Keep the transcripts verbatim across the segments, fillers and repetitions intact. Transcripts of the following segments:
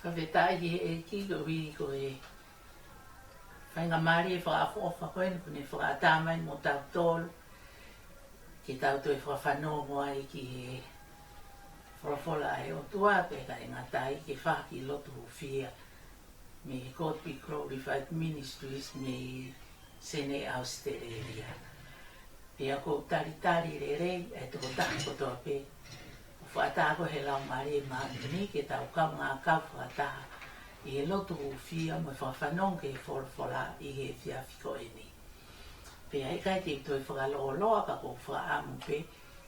Fakafetaʻi ki he ʻEiki koeʻuhi ko e faingamālie fakaʻofoʻofa ko eni kuo ne fakaʻatā mai mo tautolu ke tau toe fakafanongo ai ki he folofola ʻa e ʻOtua pea ʻikai ngata ai ke fai ha kiʻi lotu hūfia mei he God Be Glorified Ministries mei Senē, ʻAositelēlia. Pea ʻoku ou talitali lelei ʻa e tokotaha kotoa pē ʻoku fakaʻatā ko ē he Laumālie Māʻoniʻoni ke tau kaungā kau fakataha ʻi he lotu hūfia mo e fakafanongo ki he folofola ʻi he efiafi ko eni. Pea ʻikai te u toe fakalōloa ka ʻoku ou fakaʻamu pē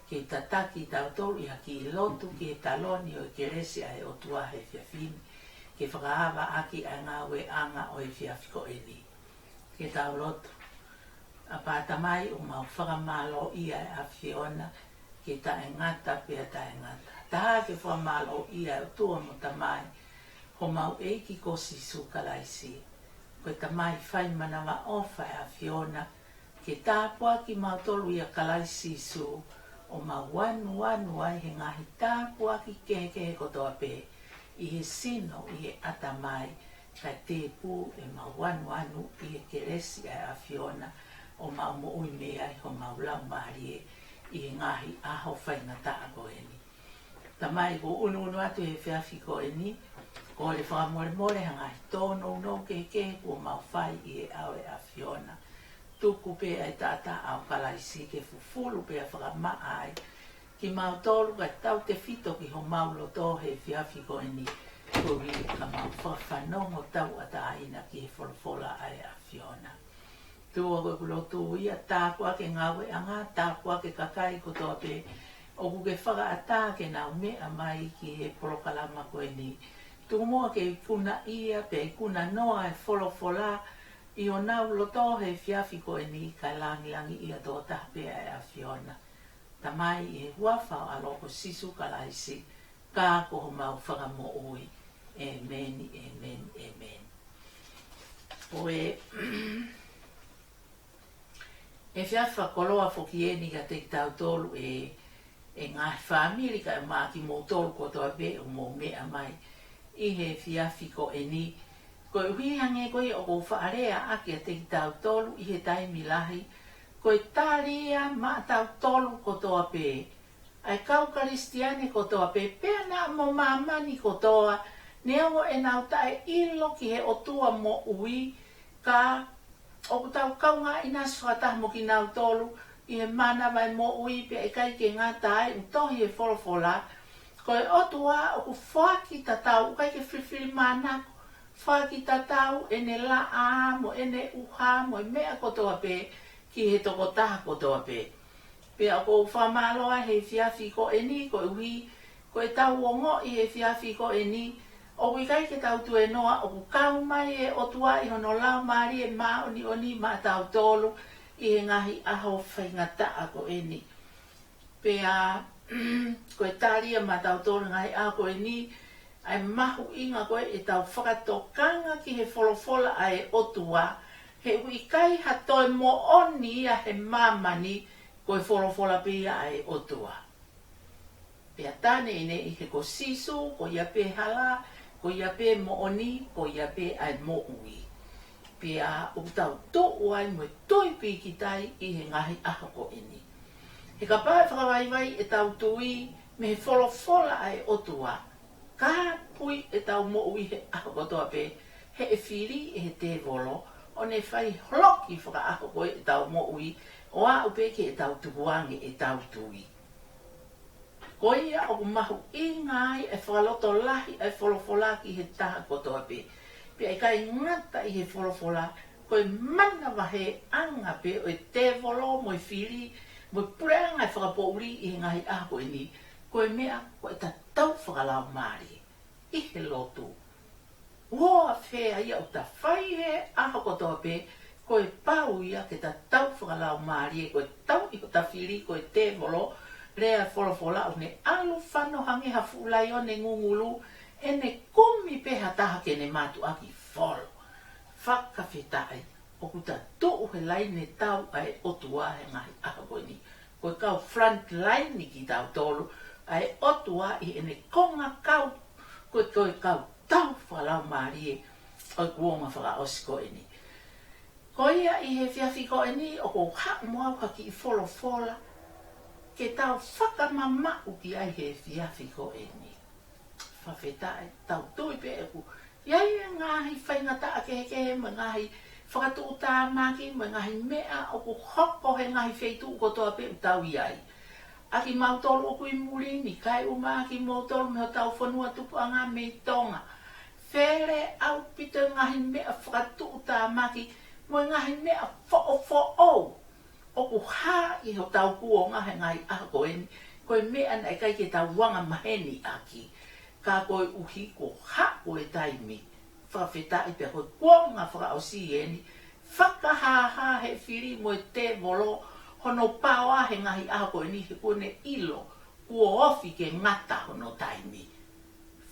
ke tataki tautolu ʻi ha kiʻi lotu ki he taloni ʻo e kelesi ʻa e ʻOtua he efiafi ni, ke fakaava ʻaki ʻa e ngāueʻanga ʻo e efiafi ko eni. Ke tau lotu. ʻApā Tamai, ʻoku mau fakamālōʻia ʻa e ʻAfiona ke taʻengata pea taʻengata. Taha ke fakamālōʻia ʻa e ʻOtua mo Tamai homau ʻEiki ko Sīsū Kalaisi. Ko e Tamai fai manavaʻofa ʻa e ʻAfiona ke tāpuakiʻi mautolu ʻia Kalaisi Sīsū ʻo mau anuanu ai he ngaahi tāpuaki kehekehe kotoa pē ʻi he sino, ʻi he ʻatamai, kae tēpū ʻemau anuanu ʻi he kelesi ʻa e ʻAfiona ʻo mau moʻui mei ai homau laumālie ʻi he ngaahi ʻaho faingataʻa ko eni. Tamai, ʻoku ou ʻunuʻunu atu he efiafi ko eni, kole fakamolemole ha ngaahi tōnounou kehekehe kuo mau fai ʻi he ʻao ʻo e ʻAfiona. Tuku pē ʻa e taʻataʻa ʻo Kalaisi ke fufulu pea fakamaʻa ai kimautolu kae tautefito ki homau loto he efiafi ko eni, koeʻuhi ka mau fakafanongo tauʻatāina ki he folofola ʻa e ʻAfiona. Tuku ʻa ʻeku lotu ia, tāpuakiʻi e ngāueʻanga, tāpuakiʻi e kakai kotoa pē ʻoku ke fakaʻatā ke nau meʻa mai ki he polokalama ko eni. Tuku muʻa ke ikunaʻia pea ikuna noa e folofola ʻi honau loto he efiafi ko eni kae langilangiʻia tokotaha pē ʻa e ʻAfiona. Tamai, ʻi he huafa ʻo ho ʻAlo ko Sīsū Kalaisi, ka ko homau Fakamoʻui. ʻĒmeni, ʻēmeni, ʻēmeni. Ko e efiafi fakakoloa foki eni kiate kitautolu ʻe, ʻe ngaahi fāmili kae ʻumaʻā kimoutolu kotoa pē ʻoku mou meʻa mai ʻi he efiafi ko eni. Koeʻuhi hangē ko ia ʻoku ou faʻa lea ʻaki kiate kitautolu ʻi he taimi lahi, ko e tali ia maʻatautolu kotoa pē, ʻa e kau Kalisitiane kotoa pē, pea naʻa mo māmani kotoa, neongo ʻenau taʻeʻilo ki he ʻOtua moʻui, ka ʻoku tau kaungā ʻinasi fakataha mo kinautolu ʻi he mānava ʻo e moʻui, pea ʻikai ke ngata ai, ʻoku tohi he folofola, ko e ʻOtua ʻoku foaki tatau, ʻoku ʻikai ke filifilimānako, foaki tatau ʻene laʻā mo ʻene ʻuha mo e meʻa kotoa pē ki he tokotaha kotoa pē. Pea ʻoku ou fakamālō ai he efiafi ko eni, koeʻuhi ko ʻetau ongoʻi he efiafi ko eni, ʻoku ʻikai ke tau tuēnoa, ʻoku kau mai e ʻOtua ʻi hono Laumālie Māʻoniʻoni maʻatautolu ʻi he ngaahi ʻaho faingataʻa ko eni. Pea ko e tali ia maʻatautolu he ngaahi ʻaho ko eni, ʻa e mahuʻinga ko ē ʻetau fakatokanga ki he folofola ʻa e ʻOtua, he ʻoku ʻikai ha toe moʻoni ia he māmani, ko e folofola pē ia ʻa e ʻOtua. Pea tā neʻineʻi he ko Sīsū, ko ia pē hala, ko ia pē moʻoni, ko ia pē ʻa e moʻui. Pea ʻoku tau tuʻu ai mo e tui pīkitai ʻi he ngaahi ʻaho ko eni. He kapau ʻe fakavaivai ʻetau tui mei he folofola ʻa e ʻOtua, kāpui ʻetau moʻui he ʻaho kotoa pē, he ʻe fili ʻe he tēvolo ʻo ne fai holoki fakaʻaho ko ē ʻetau moʻui, ʻo aʻu pē ki heʻetau tukuange ʻetau tui. Ko ia ʻoku mahuʻinga ai e fakalotolahi ʻa e folofola ki he taha kotoa pē. Pea ʻikai ngata ʻi he folofola, ko e manavaheʻanga pē ʻo e tēvolo mo e fili mo e puleʻanga ʻo e fakapoʻuli ʻi he ngaahi ʻaho ko eni, ko e meʻa ko e tatau fakalaumālie ʻi he lotu. Warfare ia ʻoku ta fai he ʻaho kotoa pē, ko e pau ia ke ta tau fakalaumālie, ko e tau ʻi hota fili, ko e tēvolo, lea folofola ʻoku ne ʻalu fano hangē ha fuʻu laione ngungulu, ʻene kumi pē ha taha ke ne mātuʻaki folo. Fakafetaʻi, ʻoku ta tuʻu he laine tau ʻa e ʻOtua he ngaahi ʻaho ko eni. Ko e kau front line ni kitautolu, ʻa e ʻOtua ʻi heʻene konga kau, ko e, ko e kau tau fakalaumālie ʻo e kuonga fakaʻosi ko eni. Ko ia ʻi he efiafi ko eni ʻoku ou haʻu mo au ha kiʻi folofola ke tau fakamamaʻu ki ai he efiafi ko eni. Fakafetaʻi, tau tui pē ʻoku ʻi ai e ngaahi faingataʻa kehekehe mo e ngaahi fakatuʻutāmaki mo e ngaahi meʻa ʻoku hoko he ngaahi feituʻu kotoa pē ʻoku tau ʻi ai. ʻA kimautolu ʻoku ʻi muli ni, kae ʻumaʻā kimoutolu mei hotau fonua tupuʻanga mei Tonga. Fele ʻaupito e ngaahi meʻa fakatuʻutāmaki mo e ngaahi meʻa foʻofoʻou ʻoku hā ʻi hotau kuonga he ngaahi ʻaho ko eni, ko e meʻa naʻe ʻikai ke tau anga maheni ʻaki. Ka koeʻuhi kuo haʻu e taimi, fakafetaʻi, pea ko e kuonga fakaʻosi eni, fakahāhā he fili mo e tēvolo hono paoa he ngaahi ʻaho ko eni he kuo ne ʻilo kuo ofi ke ngata hono taimi.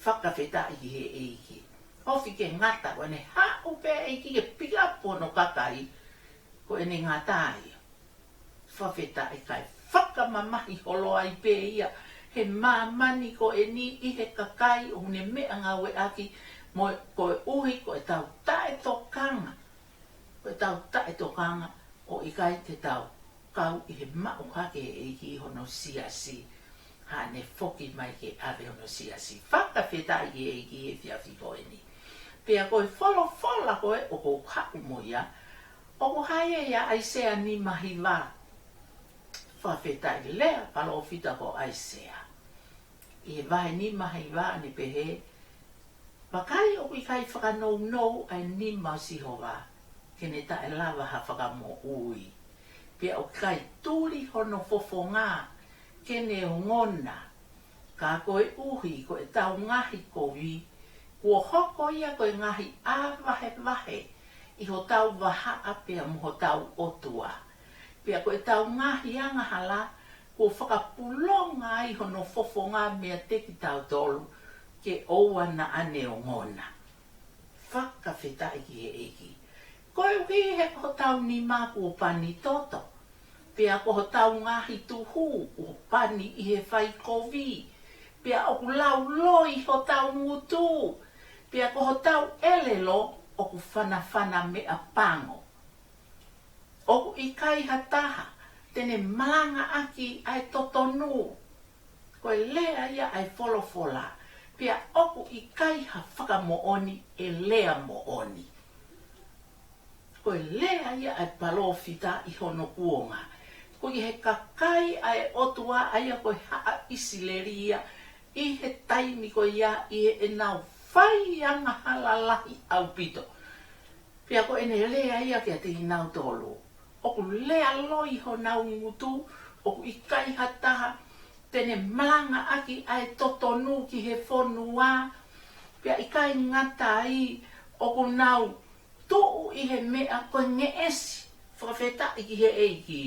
Fakafetaʻi ki he ʻEiki. Ofi ke ngata, ko ʻene haʻu pē ʻEiki ke pick up hono kakai, ko ʻene ngata ia. Fakafetaʻi, kae fakamamahi holo ai pē ia he māmani ko eni ʻi he kakai ʻoku ne meʻangāueʻaki mo koeʻuhi ko ʻetau taʻetokanga. Ko ʻetau taʻetokanga ʻo ʻikai te tau kau ʻi he maʻu hake ʻe he ʻEiki hono siasi. Haʻane foki mai ke ʻave hono siasi. Fakafetaʻi ki he ʻEiki he efiafi ko eni. Pea ko e folofola ko ē ʻoku ou haʻu mo ia, ʻoku hā ia ʻia ʻAisea nima hiva. Fakafetaʻi, lea palōfita ko ʻAisea. ʻI he vahe nima hiva ʻoku ne pehē, Vakai, ʻoku ʻikai fakanounou ʻa e nima ʻo Sihova, ke ne taʻelava ha fakamoʻui. Pea ʻoku ʻikai tuli hono fofonga ke ne ongona. Ka koeʻuhi ko ʻetau ngaahi kovi, kuo hoko ia ko e ngaahi ʻā vahevahe ʻi hotau vahaʻa pea mo hotau ʻOtua. Pea ko ʻetau ngaahi angahala, kuo fakapulonga ai hono fofonga meiate kitautolu, ke ʻoua naʻa ne ongona. Fakafetaʻi ki he ʻEiki. Koeʻuhi he ko hotau nima kuo pani toto. Pea ko hotau ngaahi tuhu kuo pani ʻi he fai kovi. Pea ʻoku lau loi hotau ngutu. Pea ko hotau ʻelelo ʻoku fanafana meʻa pango. ʻOku ʻikai ha taha te ne malangaʻaki ʻa e totonu. Ko e lea ia ʻa e folofola, pea ʻoku ʻikai ha fakamoʻoni ʻe lea moʻoni. Ko e lea ia ʻa e palōfita ʻi hono kuonga. Ko ʻi he kakai ʻa e ʻOtua ʻa ia ko e haʻa ʻIsileli ia, ʻi he taimi ko ia ʻi heʻenau fai angahala lahi ʻaupito. Pea ko ʻene lea ia kiate kinautolu. ʻOku lea loi honau ngutu, ʻoku ʻikai ha taha te ne malangaʻaki ʻa e totonu ki he fonua. Pea ʻikai ngata ai, ʻoku nau tuʻu ʻi he meʻa ko e ngeʻesi, fakafetaʻi ki he ʻEiki.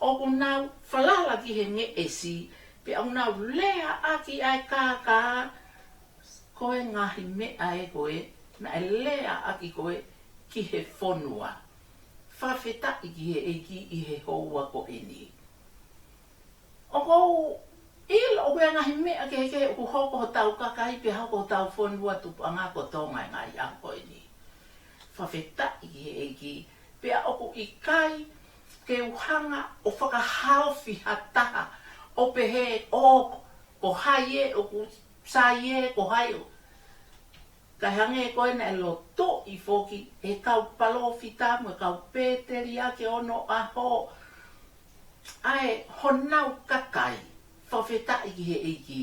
ʻOku nau falala ki he ngeʻesi, pea ʻoku nau leaʻaki ʻa e kākā, ko e ngaahi meʻa ē ko ē naʻe leaʻaki ko ē ki he fonua. Fakafetaʻi ki he ʻEiki ʻi he houa ko eni. ʻOku ou ʻilo ʻoku ʻi ai e ngaahi meʻa kehekehe ʻoku hoko hotau kakai pea hoko hotau fonua tupuʻanga ko Tonga he ngaahi ʻaho ko eni. Fakafetaʻi ki he ʻEiki, pea ʻoku ʻikai ke u hanga ʻo fakahaofi ha taha, ʻo pehē, ʻo ko hai ē ʻoku sai ē, ko hai ʻoku Kae hangē ko ē naʻe lotuʻi foki ʻe he kau palōfita mo e kau pēteliake ʻo onoʻaho ʻa e honau kakai, fakafetaʻi ki he ʻEiki.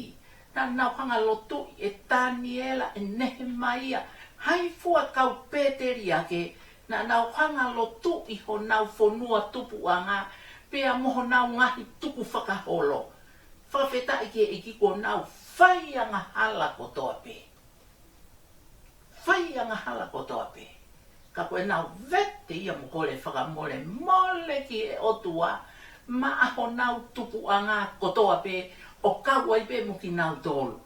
Naʻa nau hanga lotuʻi ʻe Taniela, ʻe Nehemaia, hai fua kau pēteliake, naʻa nau hanga lotuʻi honau fonua tupuʻanga, pea mo honau ngaahi tukufakaholo. Fakafetaʻi ki he ʻEiki kuo nau fai angahala kotoa pē. Fai angahala kotoa pē. Ka ko ʻenau vete ia mo kole fakamolemole ki he ʻOtua, maʻa honau tupuʻanga kotoa pē, ʻo kau ai pē mo kinautolu.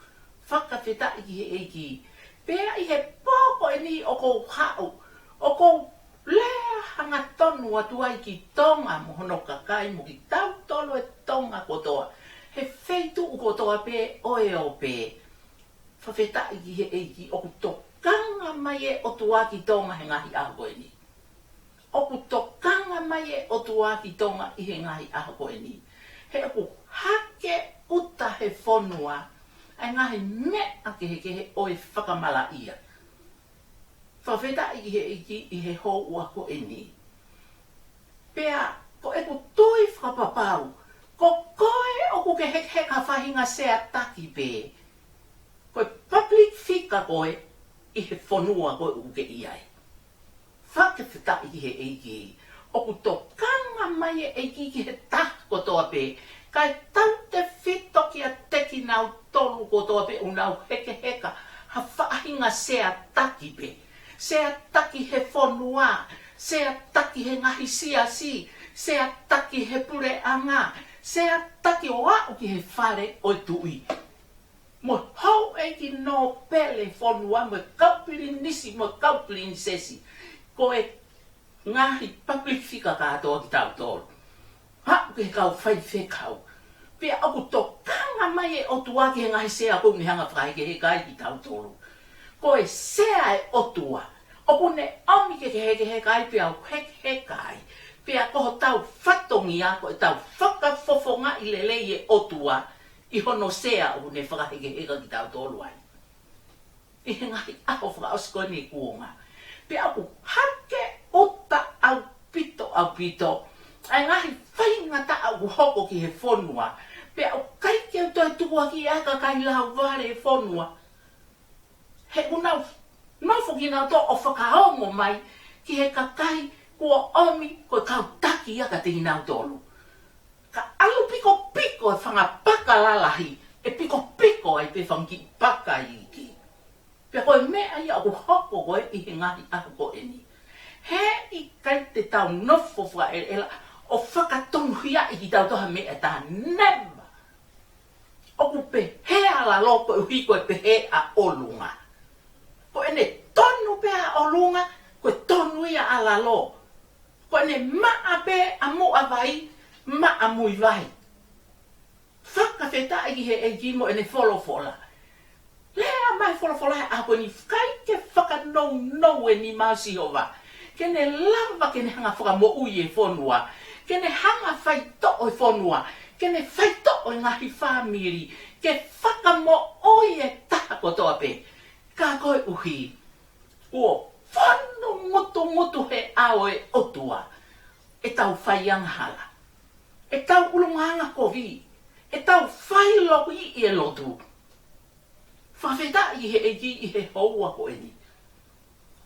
Fakafetaʻi ki he ʻEiki. Pea ʻi he pō ko eni ʻoku ou haʻu, ʻoku ou lea hangatonu atu ai ki Tonga mo hono kakai mo kitautolu ʻi Tonga kotoa. He feituʻu kotoa pē ʻo e ope. Fakafetaʻi ki he ʻEiki ʻoku to mai e ʻOtua ki Tonga he ngaahi ʻaho ko eni. ʻOku tokanga mai e ʻOtua ki Tonga ʻi he ngaahi ʻaho ko eni. He ʻoku hake ʻuta he fonua ʻa e ngaahi meʻa kehekehe ʻo e fakamalaʻia. Fakafetaʻi ki he ʻEiki ʻi he houa ko eni. Pea ko ʻeku tui fakapapau, ko koe ʻoku ke hekeheka faʻahinga sea taki pē, ko e public figure koe ʻi he fonua ko ē ʻoku ke ʻi ai. Fakafetaʻi ki he ʻEiki. ʻOku tokanga mai e ʻEiki ki he taha kotoa pē. Kae tautefito kiate kinautolu kotoa pē ʻoku nau hekeheka ha faʻahinga sea taki pē. Sea taki he fonua, sea taki he ngaahi siasi, sea taki he puleʻanga, sea taki ʻo aʻu ki he fale ʻo e tuʻi. Mo e houʻeiki nōpele fonua, mo e kau pilinisi, mo e kau pilinisesi. Ko e ngaahi public figure kātoa kitautolu. Aʻu ki he kau faifekau. Pea ʻoku tokanga mai e ʻOtua ki he ngaahi sea ʻoku ne hanga fakahekeheka ai kitautolu. Ko e sea e ʻOtua ʻoku ne ʻomi ke ke hekeheka ai pea u hekeheka ai. Pea ko hotau fatongia ko ʻetau fakafofongaʻi lelei e ʻOtua ʻi hono sea ʻoku ne fakahekeheka kitautolu ai ʻi he ngaahi ʻaho fakaʻosi ko eni kuonga. Pea ʻoku hake ʻuta ʻaupito, ʻaupito ʻa e ngaahi faingataʻa ʻoku hoko ki he fonua. Pea ʻoku ʻikai ke u toe tukuakiʻi ʻa e kakai lauvale e fonua. He ʻoku nau nofo kinautolu ʻo fakaongo mai ki he kakai kuo ʻomi ko e kau taki ia kiate kinautolu. Ka ʻalu pikopiko e fanga paka lalahi, ʻe pikopiko ai pē fanga kiʻi paka iiki. Pea ko e meʻa ia ʻoku hoko ko ē ʻi he ngaahi ʻaho ko eni. He ʻikai te tau nofo fakaʻeleʻela ʻo fakatonuhiaʻi kitautolu ha meʻa ʻe taha, never. ʻOku pehē ʻa lalo koeʻuhi ko e pehē ʻa ʻolunga. Ko ʻene tonu pē ʻa ʻolunga, ko e tonu ia ʻa lalo. Ko ʻene maʻa pē ʻa muʻa vai, maʻa mui vai. Fakafetaʻi ki he ʻEiki mo ʻene folofola. Lea mai folofola he ʻaho ni, ʻikai ke fakanounou e nima ʻo Sihova. Ke ne lava, ke ne hanga fakamoʻui e fonua. Ke ne hanga faitoʻo e fonua. Ke ne faitoʻo e ngaahi fāmili. Ke fakamoʻui e taha kotoa pē. Ka koeʻuhi kuo fonu ngutungutu he ʻao e ʻOtua ʻetau faiangahala, ʻetau ʻulungaanga kovi, ʻetau failoki ʻi he lotu. Fakafetaʻi he ʻEiki ʻi he houa ko eni.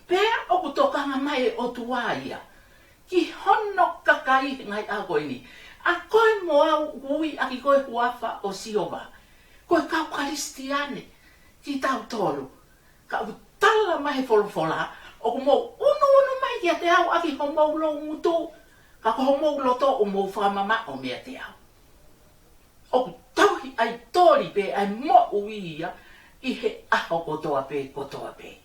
Pea ʻoku tokanga mai e ʻOtua ia ki hono kakai he ngaahi ʻaho ko eni. ʻA koe mo au ʻoku ui ʻaki ko e huafa ʻo Sihova. Ko e kau Kalisitiane kitautolu. Ka ʻoku tala mai he folofola, ʻoku mou unuunu mai kiate au ʻaki homou loungutu, ka ko homou loto ʻoku mou fakamamaʻo meiate au. ʻOku tauhi ʻa e toli pē ʻa e moʻui ia ʻi he ʻaho kotoa pē, kotoa pē.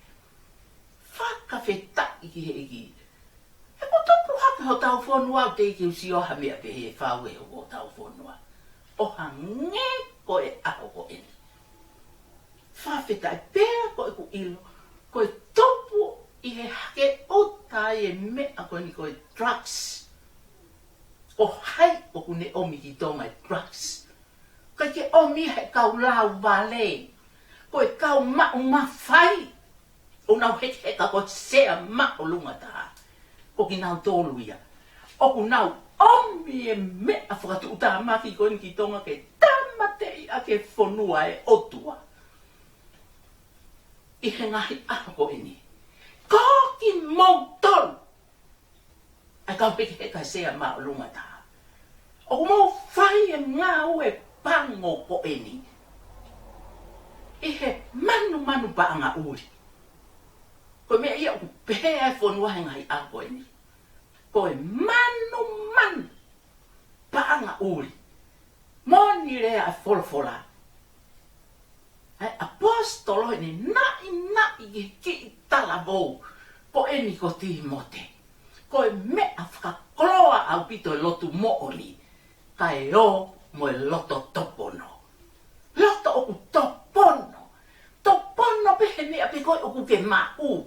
Fakafetaʻi ki he ʻEiki. He ko e tupu hake hotau fonua, ʻoku teʻeki ke u sio ha meʻa pehē fau ʻi hotau fonua. ʻO hangē ko e ʻaho ko eni. Fakafetaʻi pea ko ʻeku ʻilo, ko e tupu ʻi he hake ʻuta e meʻa ko eni ko e drugs. Ko hai ʻoku ne ʻomi ki Tonga e drugs? ʻIkai ke ʻomi he kau lauvale. Ko e kau maʻu mafai. ʻOku nau hekeheka ko e sea māʻolunga taha. Ko kinautolu ia ʻoku nau ʻomi e meʻa fakatuʻutāmaki ko eni ki Tonga ke tāmateʻi ʻaki e fonua e ʻOtua. ʻI he ngaahi ʻaho ko eni. Ko kimoutolu ʻa e kau hekeheka e sea māʻolunga taha. ʻOku mou fai e ngāue pango ko eni ʻi he manumanu paʻanga ʻuli. Ko e meʻa ia ʻoku pehē ai e fonua he ngaahi ʻaho ko eni. Ko e manumanu paʻanga ʻuli. Moʻoni lea ʻa e folofola ʻa e ʻaposetolo heʻene naʻinaʻi ki he kiʻi talavou ko eni ko Tīmote. Ko e meʻa fakakoloa ʻaupito e lotu moʻoni, kae ō mo e loto topono. Loto ʻoku topono. Topono pē he meʻa pē ko ē ʻoku ke maʻu.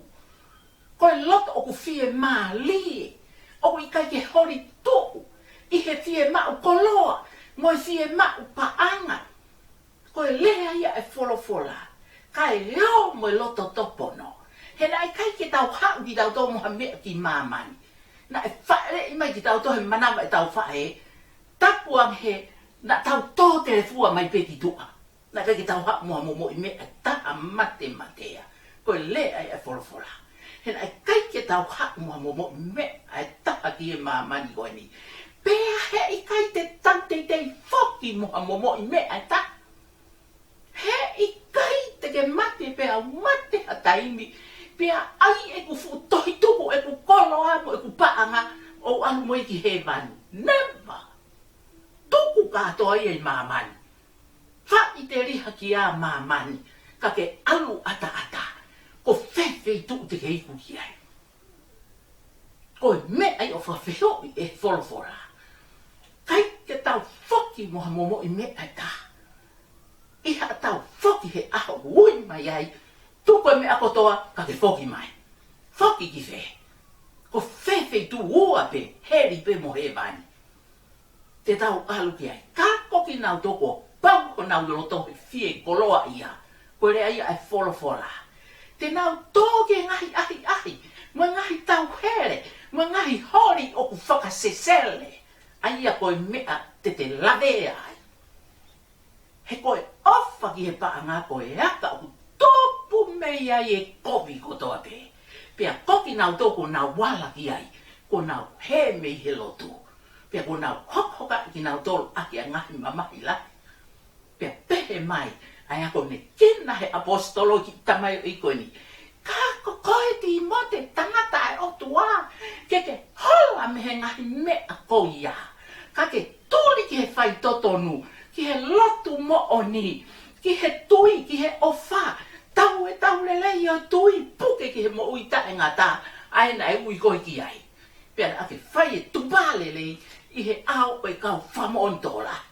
Ko e loto ʻoku fiemālie, ʻoku ʻikai ke holi tuʻu ʻi he fiemaʻu koloa mo e fiemaʻu paʻanga. Ko e lea ia ʻa e folofola, kae ō mo e loto topono. He naʻe ʻikai ke tau haʻu kitautolu mo ha meʻa ki māmani. Naʻe fāʻeleʻi mai kitautolu he manava ʻetau faʻē, tapu ange he naʻa tau tō telefua mai pē ki tuʻa. Naʻe ʻikai ke tau haʻu mo ha momoʻi meʻa ʻe taha matematea. Ko e lea ia ʻa e folofola. He naʻe ʻikai ke tau haʻu mo ha momoʻi meʻa ʻe taha ki he māmani ko eni. Pea he ʻikai te tau teitei foki mo ha momoʻi meʻa ʻe taha. He ʻikai te ke mate pea u mate ha taimi, pea ʻai ʻeku fuʻu tohi tuku ʻeku koloa mo ʻeku paʻanga ʻo u ʻalu mo ia ki hēvani. Never. Tuku kātoa ia ʻi māmani. Faʻiteliha kia māmani, ka ke ʻalu ʻataʻatā. Ko fē feituʻu te ke iku ki ai? Ko e meʻa ia ʻoku fakafehuʻi ʻe he folofola. ʻIkai ke tau foki mo ha momoʻi meʻa ʻe taha. ʻI haʻatau foki he ʻaho ʻoku ui mai ai, tuku e meʻa kotoa ka ke foki mai. Foki ki fē? Ko fē feituʻu, ua pē, heli pē mo hēvani. Te tau ʻalu ki ai. Ka ko kinautolu kuo pau honau loto he fiekoloaʻia, ko e lea ia ʻa e folofola, te nau tō ki he ngaahi ʻahiʻahi mo e ngaahi tauhele mo e ngaahi holi ʻoku fakasesele, ʻa ia ko e meʻa te te lavea ai. He ko e ʻofa ki he paʻanga ko e aka ʻoku tupu mei ai e kovi kotoa pē. Pea ko kinautolu kuo nau ala ki ai, kuo nau hē mei he lotu. Pea kuo nau hokohokaʻi kinautolu ʻaki ʻa e ngaahi mamahi lahi. Pea pehē mai ʻa e akonekina ʻa e ʻaposetolo ki he tamaioʻeiki ko eni, ka ko koe Tīmote, tangata ʻa e ʻOtua, ke ke hola mei he ngaahi meʻa ko ia, ka ke tuli ki he faitotonu, ki he lotu moʻoni, ki he tui, ki he ʻofa, tau e tau lelei ʻo e tui, puke ki he moʻui taʻengata, ʻa ē naʻe ui koe ki ai. Pea naʻa ke fai e tupa lelei ʻi he ʻao ʻo e kau fakamoʻoni tokolahi.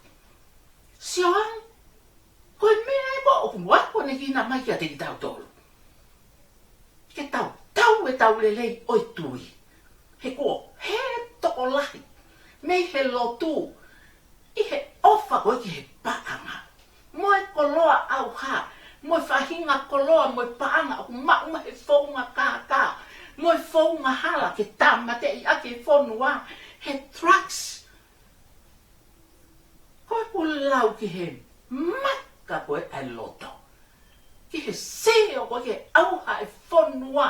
Sio ange, ko e meʻa ē ko ē ʻoku akonekina mai kiate kitautolu. Ke tau tau e tau lelei ʻo e tui. He kuo hē tokolahi mei he lotu ʻi he ʻofa ko ē ki he paʻanga mo e koloa ʻauha, mo e faʻahinga koloa mo e paʻanga ʻoku maʻu mai he founga kākā mo e founga hala ke tāmateʻi ʻaki e fonua, he drugs. Ko ʻeku lau ki he maka ko ē ʻa e loto, ki he sio ko ē ki he ʻauha ʻa e fonua,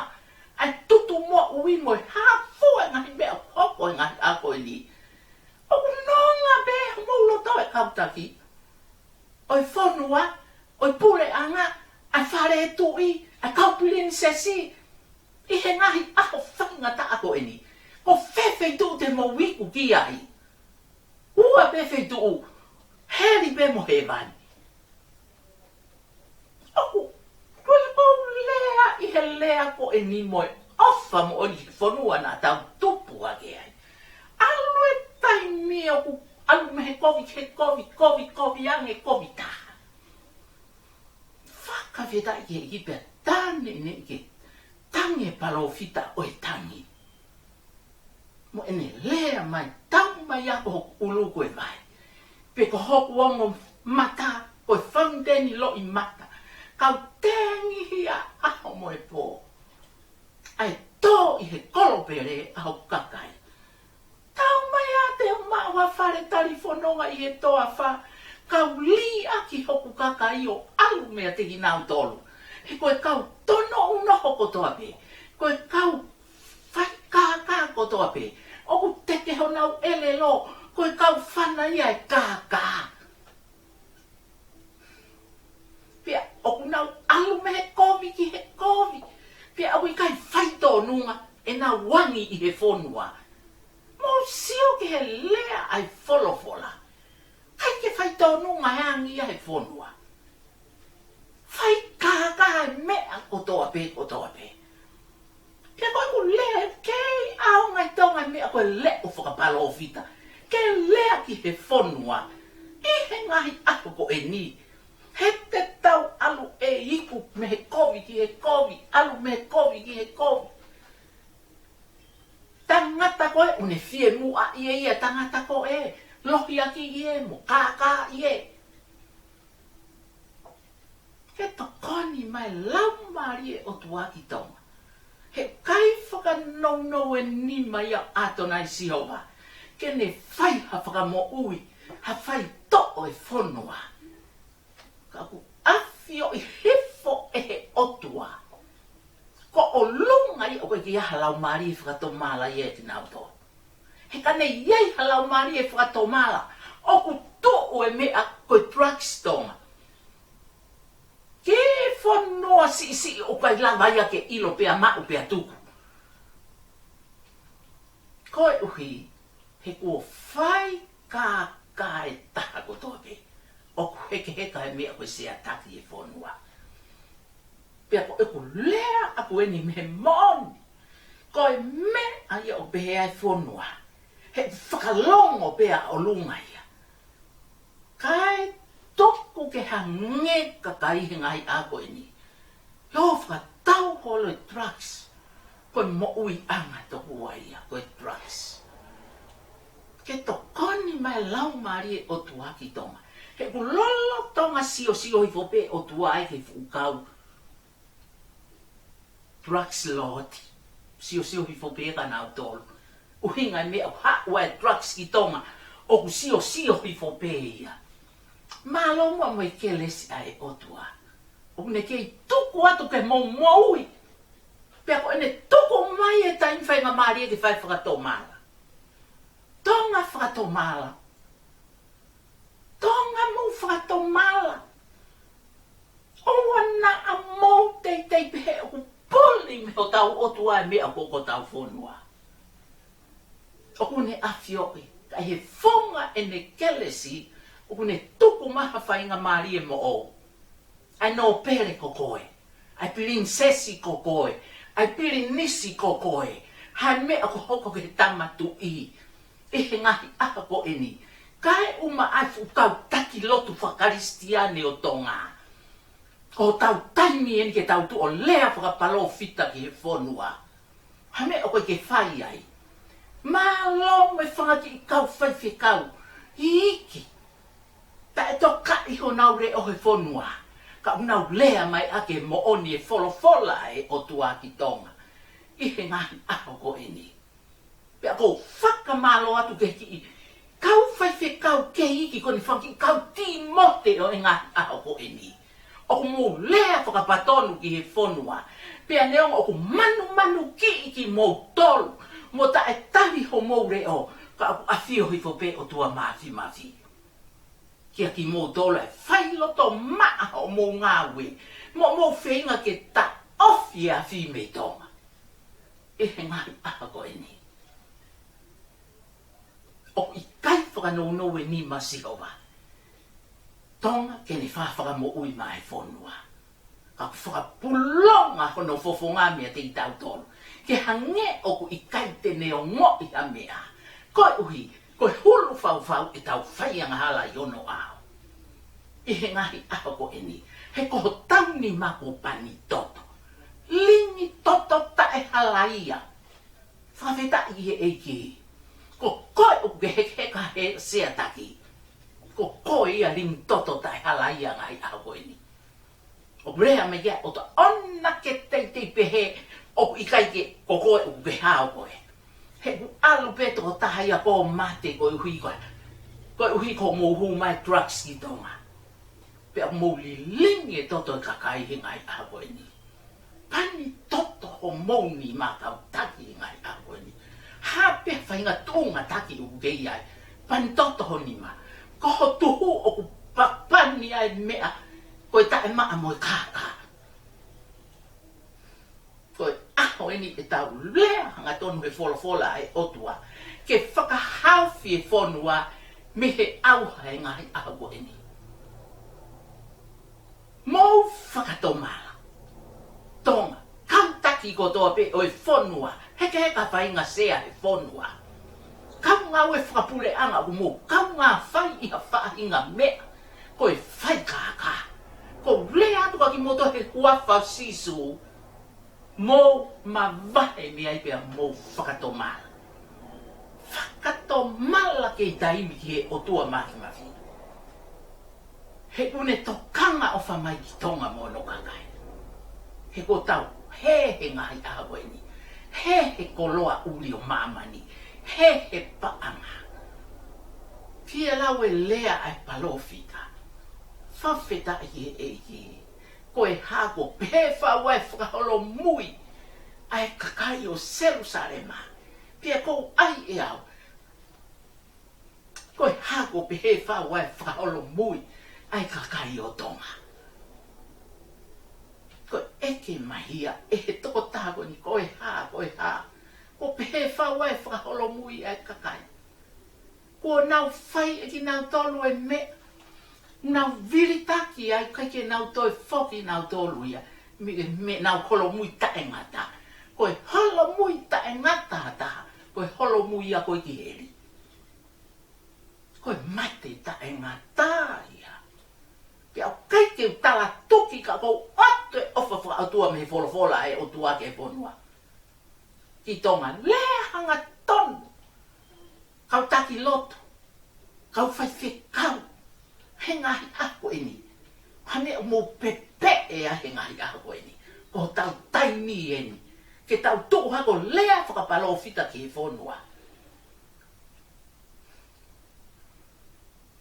ʻa e tutu moʻui mo e hā fua e ngaahi meʻa ʻoku hoko he ngaahi ʻaho ko eni. ʻOku nonga pē homou loto ʻe kau taki ʻo e fonua, ʻo e puleʻanga, ʻa e fale tuʻi, ʻa e kau pilinisesi, ʻi he ngaahi ʻaho faingataʻa ko eni. Ko fē feituʻu te mou iku ki ai? Ua pē feituʻu, heli pē mo hēvani. ʻOku, ko e ʻoku lea ʻi he lea ko eni mo e ʻofa moʻoni he fonua naʻa tau tupu hake ai. ʻAlu e taimi ʻoku ʻalu mei he kovi ki he kovi, kovi, kovi ange, kovi taha. Fakafetaʻi ki he ʻEiki pea tā neʻineʻi ke tangi e palōfita ʻo e tangi mo ʻene lea mai, tau mai ā ko hoku ʻulu ko e vai, pe ko hoku ongo mata ko e fauniteni loʻimata, kau tengihia ʻaho mo e pō, ʻa e tō ʻi he kolo pele ʻa hoku kakai. Tau mai ā te u maʻu ha fale talifononga ʻi he toafa, kau liʻaki hoku kakai ʻo ʻalu meiate kinautolu. He ko e kau tonoʻunoho kotoa pē, ko e kau faikākā kotoa pē, ʻoku teke honau ʻelelo, ko e kau fana ia ʻe kākā. Pea ʻoku nau ʻalu mei he kovi ki he kovi, pea ʻoku ʻikai faitōnunga ʻenau angi ʻi he fonua. Mou sio ki he lea ʻa e folofola. ʻIkai ke faitōnunga e angi ia he fonua. Faikākā e meʻa kotoa pē, kotoa pē. Pea ko ʻeku lea, kei ʻaonga ʻi Tonga e meʻa ko e leʻo fakapalōfita ke lea ki he fonua ʻi he ngaahi ʻaho ko eni. He te tau ʻalu ʻe iku mei he kovi ki he kovi, Ne fie muʻa ʻi he ia tangata ko ē, lohiakiʻi ē, mo kākāʻi ē. Ke tokoni mai Laumālie ʻo e ʻOtua ki Tonga. He ʻikai fakanounou e nima ia ʻo ʻAtonai Sihova ke ne fai ha fakamoʻui, ha faitoʻo e fonua. Ka ʻoku ʻafioʻi hifo ʻe he ʻOtua ko ʻolunga ia ʻoku ʻikai ha laumālie fakatomala ia ʻiate kinautolu. He ka ne ʻi ai ha laumālie fakatomala, ʻoku tuʻu e meʻa ko e drugs Tonga ki he fonua siʻisiʻi ʻoku ʻikai lava ia ke ʻilo pea maʻu pea tuku. Koeʻuhi he kuo fai kākā e taha kotoa pē. ʻOku hekeheka e meʻa ko e sea taki e fonua. Pea ko ʻeku lea ʻaku eni mei he moʻoni. Ko e meʻa ia ʻoku pehē ai e fonua, he fakalongo pē ʻa ʻolunga ia. Kae tuku ke hangē kakai he ngaahi ʻaho ko eni, ʻo fakatau holo e drugs. Ko e moʻuiʻanga tokua ia ko e drugs. Ke tokoni mai Laumālie ʻo e ʻOtua ki Tonga. He ʻoku lolotonga siosio hifo pē ʻOtua ai ki he fuʻu kau drugs lord. Siosio hifo pē kinautolu. ʻUhinga e meʻa ʻoku haʻu ai e drugs ki Tonga, ʻoku siosio hifo pē ia. Mālō muʻa mo e kelesi ʻa e ʻOtua. ʻOku ne kei tuku atu ke mou moʻui. Pea ko ʻene tuku mai e taimi faingamālie ke fai fakatomala. Tonga fakatomala. Tonga mou fakatomala. ʻOua naʻa mou teitei pehē ʻoku puli mei hotau ʻOtua e meʻa ko ē ki hotau fonua. ʻOku ne ʻafioʻi, ka ʻi he funga ʻene kelesi, ʻoku ne tuku mai ha faingamālie moʻou. ʻA e nōpele ko koe. ʻA e pilinisesi ko koe. ʻA e pilinisi ko koe. Ha meʻa ʻoku hoko ki he tama tuʻi ʻi he ngaahi ʻaho ko eni. Kae ʻumaʻā e fuʻu kau taki lotu fakakalisitiane ʻo Tonga. Ko hotau taimi eni ke tau tuʻu ʻo lea fakapalōfita ki he fonua. Ha meʻa ʻoku ʻikai ke fai ai. Mālō mo e fanga kiʻi kau faifekau iiki. Taʻetokaʻi honau leʻo he fonua. Ka ʻoku nau lea mai ʻaki e moʻoni e folofola ʻa e ʻOtua ki Tonga ʻi he ngaahi ʻaho ko eni. Pea ʻoku ou fakamālō atu ki he kiʻi kau faifekau kei iiki ko eni, fanga kiʻi kau Tīmote ʻo e ngaahi ʻaho ko eni. ʻOku mou lea fakapatonu ki he fonua. Pea neongo ʻoku manumanukiʻi kimoutolu mo taʻetali homou leʻo, ka ʻoku ʻafio hifo pē ʻOtua Māfimafi kia kimoutolu ʻa e failoto maʻa hoʻomou ngāue mo hoʻomou feinga ke taʻofi e afi mei Tonga ʻi he ngaahi ʻaho ko eni. ʻOku ʻikai fakanounou e nima ʻo Sihova Tonga ke ne fai ha fakamoʻui maʻa e fonua. Ka ʻoku fakapulonga hono fofonga meiate kitautolu ke hangē ʻoku ʻikai te ne ongoʻi ha meʻa. Koeʻuhi ko e hulu faufau ʻetau fai angahala ʻi onoʻaho ʻi he ngaahi ʻaho ko eni. He ko hotau nima kuo pani toto. Lingi toto taʻehalaia. Fakafetaʻi ki he ʻEiki. Ko koe ʻoku ke hekeheka he sea taki. Ko koe ia lingi toto taʻehalaia ngaahi ʻaho ko eni. ʻOku lea mai ke ʻoua naʻa ke teitei pehē ʻoku ʻikai ke, ko koe ʻoku ke hao koe. He ʻoku ʻalu pē tokotaha ia ʻo mate koeʻuhi ko, koeʻuhi ko hoʻomou hū mai e drugs ki Tonga. Pea mou lilingi e toto e kakai he ngaahi ʻaho ko eni. Pani toto homou nima kau taki he ngaahi ʻaho ko eni. Ha pē faʻahinga tuʻunga taki ʻoku ke ʻi ai, pani toto ho nima. Ko ho tuhu ʻoku papani ai meʻa ko e taʻemaʻa mo e kākā. Ko e ʻaho eni ʻetau lea hangatonu he folofola ʻa e ʻOtua ke fakahaofi e fonua mei he ʻauha e ngaahi ʻaho ko eni. Mou fakatomala. Tonga, kau taki kotoa pē ʻo e fonua, hekeheka faʻahinga sea he fonua. Kau ngāue fakapuleʻanga ʻoku mou kaungā fai ʻi ha faʻahinga meʻa ko e fai kākā. ʻOku ou lea atu kia kimoutolu he huafa ʻo Sīsū, mou mavahe mei ai pea mou fakatomala. Fakatomala kei taimi ki he ʻOtua Māfimafi. He ʻoku ne tokanga ʻofa mai ki Tonga mo hono kakai. He kuo tau hē he ngaahi ʻaho ko eni. Hē he koloa ʻuli ʻo māmani. Hē he paʻanga. Fie lau e lea ʻa e palōfita. Fakafetaʻi ki he ʻEiki. Ko e hā kuo pehē fau ai e fakaholomui ʻa e kakai ʻo Selusalema. Pea ʻoku ou ʻai ʻe au. Ko e hā kuo pehē fau ai e fakaholomui ʻa e kakai ʻo Tonga. Ko e ʻeke mai ia ʻe he tokotaha ko eni, ko e hā, ko e hā. Kuo pehē fau ai e fakaholomui ʻa e kakai. Kuo nau fai ʻe kinautolu e meʻa. Nau vilitaki ai, ʻikai ke nau toe foki nautolu ia. Mei he meʻa, nau holomui taʻengata. Ko e holomui taʻengata ha taha. Ko e holomui ia ko ē ki heli. Ko e mate taʻengata ia. Pea ʻoku ʻikai ke u tala tuki ka ʻoku ou ʻoatu e ʻofa fakaʻotua mei he folofola ʻa e ʻOtua ki he fonua. Ki Tonga, lea hangatonu. Kau taki lotu. Kau faifekau. He ngaahi ʻaho ko eni. Ha meʻa ʻoku mou pepeʻe ai he ngaahi ʻaho ko eni. Ko hotau taimi eni. Ke tau tuʻu hake ʻo lea fakapalōfita ki he fonua.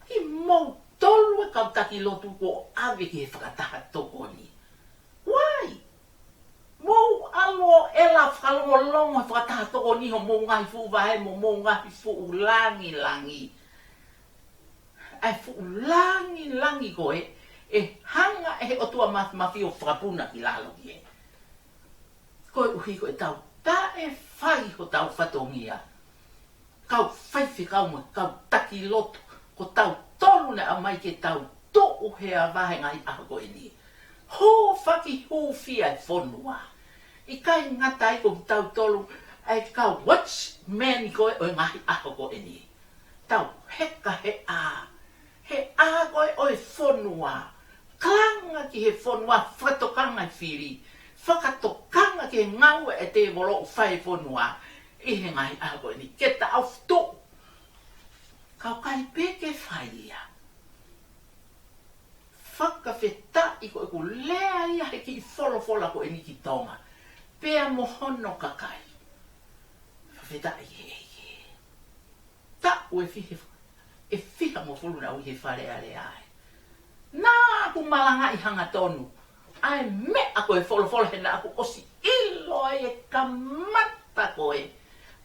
Kimoutolu e kau taki lotu kuo ʻave ki he fakataha tokoni. Why? Mou ʻalu ʻo ʻela fakalongolongo he fakataha tokoni hoʻomou ngaahi fuʻu vahe mo homou ngaahi fuʻu langilangi. ʻA e fuʻu langilangi ko ē, ʻe hanga ʻe he ʻOtua Māfimafi ʻo fakapuna ki lalo ki hē. Koeʻuhi ko ʻetau taʻe fai hotau fatongia. Kau faifekau mo e kau taki lotu, ko tautolu naʻe ʻomai ke tau tuʻu he ava he ngaahi ʻaho ko eni. Hūfaki hūfia e fonua. ʻIkai ngata ai ko tautolu ʻa e kau watchman ko ē ʻo e ngaahi ʻaho ko eni. Tau heka he ʻā. He ʻā ko ē ʻo e fonua. Kalanga ki he fonua, fakatokanga e fili. Fakatokanga ki he ngāue ʻa e tēvolo ʻoku fai he fonua. ʻI he ngaahi ʻaho ko eni. Ke ta ʻofa tuʻu. Kau kai pē ke fai ia. Fakafetaʻi ko ʻeku lea ia he kiʻi folofola ko eni ki Tonga. Pea mo hono kakai. Fakafetaʻi he ʻEiki. Taʻu ʻe fiha, ʻe fihangofulu naʻa ku ʻi he Fale Alea ai. Naʻa ku malangaʻi hangatonu. ʻA e meʻa ko e folofola he naʻa ku ʻosi ʻilo ai e kamata ko ē.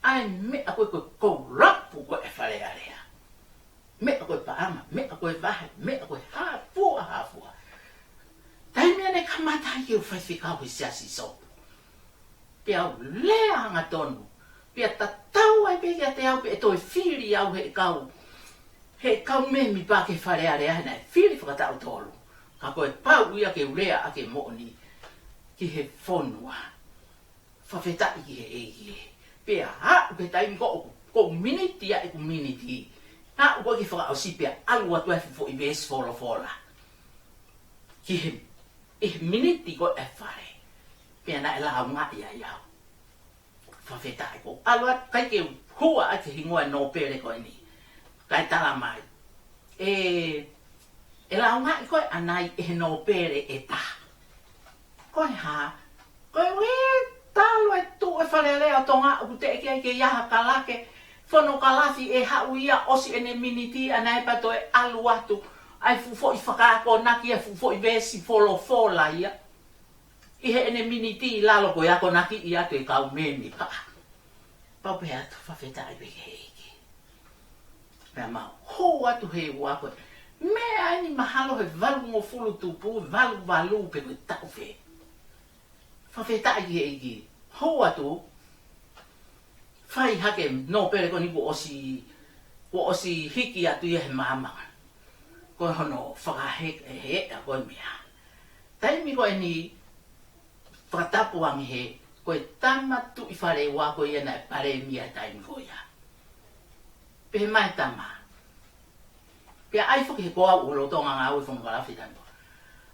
ʻA e meʻa ko ē ko e kolapu ko ē Fale Alea. Meʻa ko e paʻanga, meʻa ko e vahe, meʻa ko e hā fua, hā fua. Taimi naʻe kamata ai ke u faifekau he Siasi Sopu. Pea u lea hangatonu. Pea tatau ai pē kiate au pe ʻe toe fili au he kau. He kau mēmipa ki he Fale Alea he naʻe fili fakataʻu tolu. Ka ko e pau ia ke u lea ʻaki e moʻoni ki he fonua. Fakafetaʻi ki he ʻEiki. Pea aʻu ki he taimi ko ē, ko e miniti ia ʻeku miniti. Aʻu ko ē ki he fakaʻosi pea ʻalu atu ai e fuʻu foʻi veesi folofola. Ki he, ʻi he miniti ko ē e fale. Pea naʻe lāungaʻi ai au. Fakafetaʻi ko ē. ʻAlu atu ʻikai ke u hua ʻa e hingoa e nōpele ko eni. Kae tala mai. ʻE, ʻe lāungaʻi koe ʻanai ʻe he nōpele ʻe taha. Ko e hā? Ko e ʻuhi talu e tuʻu e Fale Alea ʻo Tonga ʻoku teʻeki ai ke ʻi ai ha kalake, fonokalafi ʻe haʻu ia ʻosi ʻene miniti ʻanai pea toe ʻalu atu. ʻA e fuʻu foʻi fakaakonaki ʻa e fuʻu foʻi veesi folofola ia. ʻI heʻene miniti ʻi lalo ko e akonakiʻi atu e kau mēmipa. Pau pē atu fakafetaʻi pē ki he ʻEiki. Pea mau hū atu he ua ko ē. Meʻa eni mahalo he valungofulu tupu, valu valu pe ko e taʻu fē. Fakafetaʻi ki he ʻEiki. Hū atu, fai hake nōpele ko eni kuo ʻosi, kuo ʻosi hiki atu ia he maama. Ko hono fakaheka, he, he, ko e meʻa. Taimi ko eni, fakatapu ange he, ko e tama Tuʻi Faleua ko ia naʻe palēmia he taimi ko ia. Pehē mai e tama. Pea ʻai foki he ko au ʻoku lolotonga ngāue fonokalafi taimi ko ia.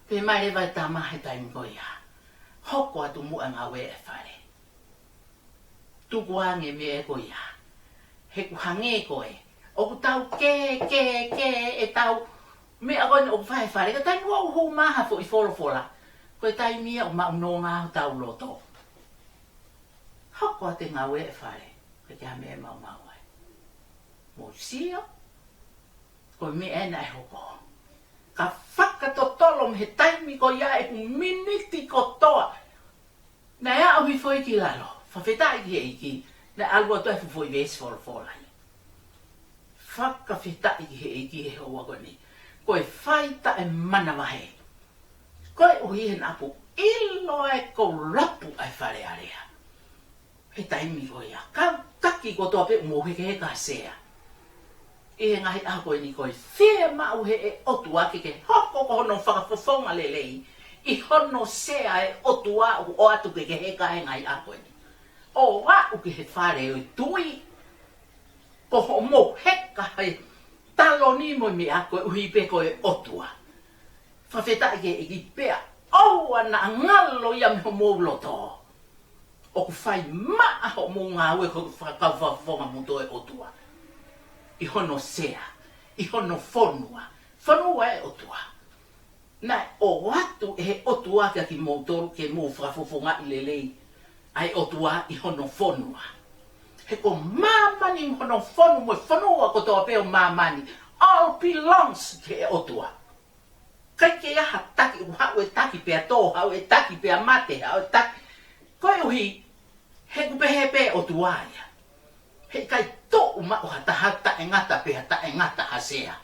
Pehē mai leva e tama he taimi ko ia. Hoko atu muʻa e ngāue e fale. Tuku ange meʻa ko ia. He ʻoku hangē ko ē ʻoku tau kē, kē, kē ʻetau meʻa ko eni ʻoku fai he fale, ka taimi ʻoku hū mai ha foʻi folofola, ko e taimi ia ʻoku maʻu nonga hotau loto. Hoko atu e ngāue he fale, ʻikai ke ʻi ai ha meʻa ʻe maumau ai. Mou sio, ko e meʻa ē naʻe hoko. Ka fakatotolo mei he taimi ko ia ʻeku miniti kotoa. Naʻe aʻu hifo ia ki lalo, fakafetaʻi ki he ʻEiki, naʻe ʻalu atu e fuʻu foʻi veesi folofola ia. Fakafetaʻi ki he ʻEiki he houa ko eni. Ko e fai taʻemanavahē. Koeʻuhi he naʻa ku ʻilo ʻe kolapu ʻa e Fale Alea. He taimi ko ia, kau taki kotoa pē ʻoku mou hekeheka ha sea. ʻI he ngaahi ʻaho ko eni ko e fiemaʻu he ʻOtua ke ke hoko ko hono fakafofonga lelei ʻi hono sea e ʻOtua ʻoku ʻoatu ke ke heka he ngaahi ʻaho ko eni. ʻO aʻu ki he fale ʻo e tuʻi, ko hoʻomou heka he taloni mo e meʻa koeʻuhi pē ko e ʻOtua. Fakafetaʻi ki he ʻEiki pea ʻoua naʻa ngalo ia mei homou loto. ʻOku fai maʻa hoʻomou ngāue ko e fakakau fakafofonga moutolu e ʻOtua. ʻI hono sea, ʻi hono fonua, fonua e ʻOtua. Naʻe ʻoatu ʻe he ʻOtua kia kimoutolu ke mou fakafofongaʻi lelei ʻa e ʻOtua ʻi hono fonua. He ko māmani mo hono fonu mo e fonua kotoa pē ʻo māmani, all belongs ki he ʻOtua. ʻIkai ke ʻi ai ha taki, ʻoku haʻu e taki pea tō, haʻu e taki pea mate, haʻu e taki. Koeʻuhi, he ʻoku pehē pē ʻOtua ia. He ʻikai tuʻu maʻu ha taha taʻengata pea taʻengata ha sea.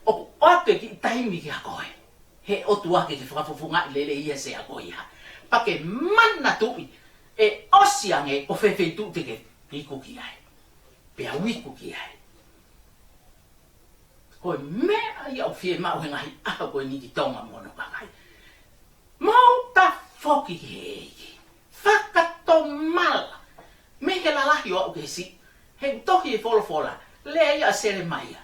ʻOku ʻoatu e kiʻi taimi kia koe, he ʻOtua ke ke fakafofongaʻi lelei ia sea ko ia. Pea ke manatuʻi, ʻe ʻosi ange ko fē feituʻu te ke iku ki ai. Pea u iku ki ai. Ko e meʻa ia ʻoku fiemaʻu he ngaahi ʻaho ko eni ki Tonga mo hono kakai. Mou tafoki ki he ʻEiki. Fakatomala. Mei he lalahi ʻo aʻu ki he siʻi. He ʻoku tohi e folofola, lea ia ʻa Selemaia.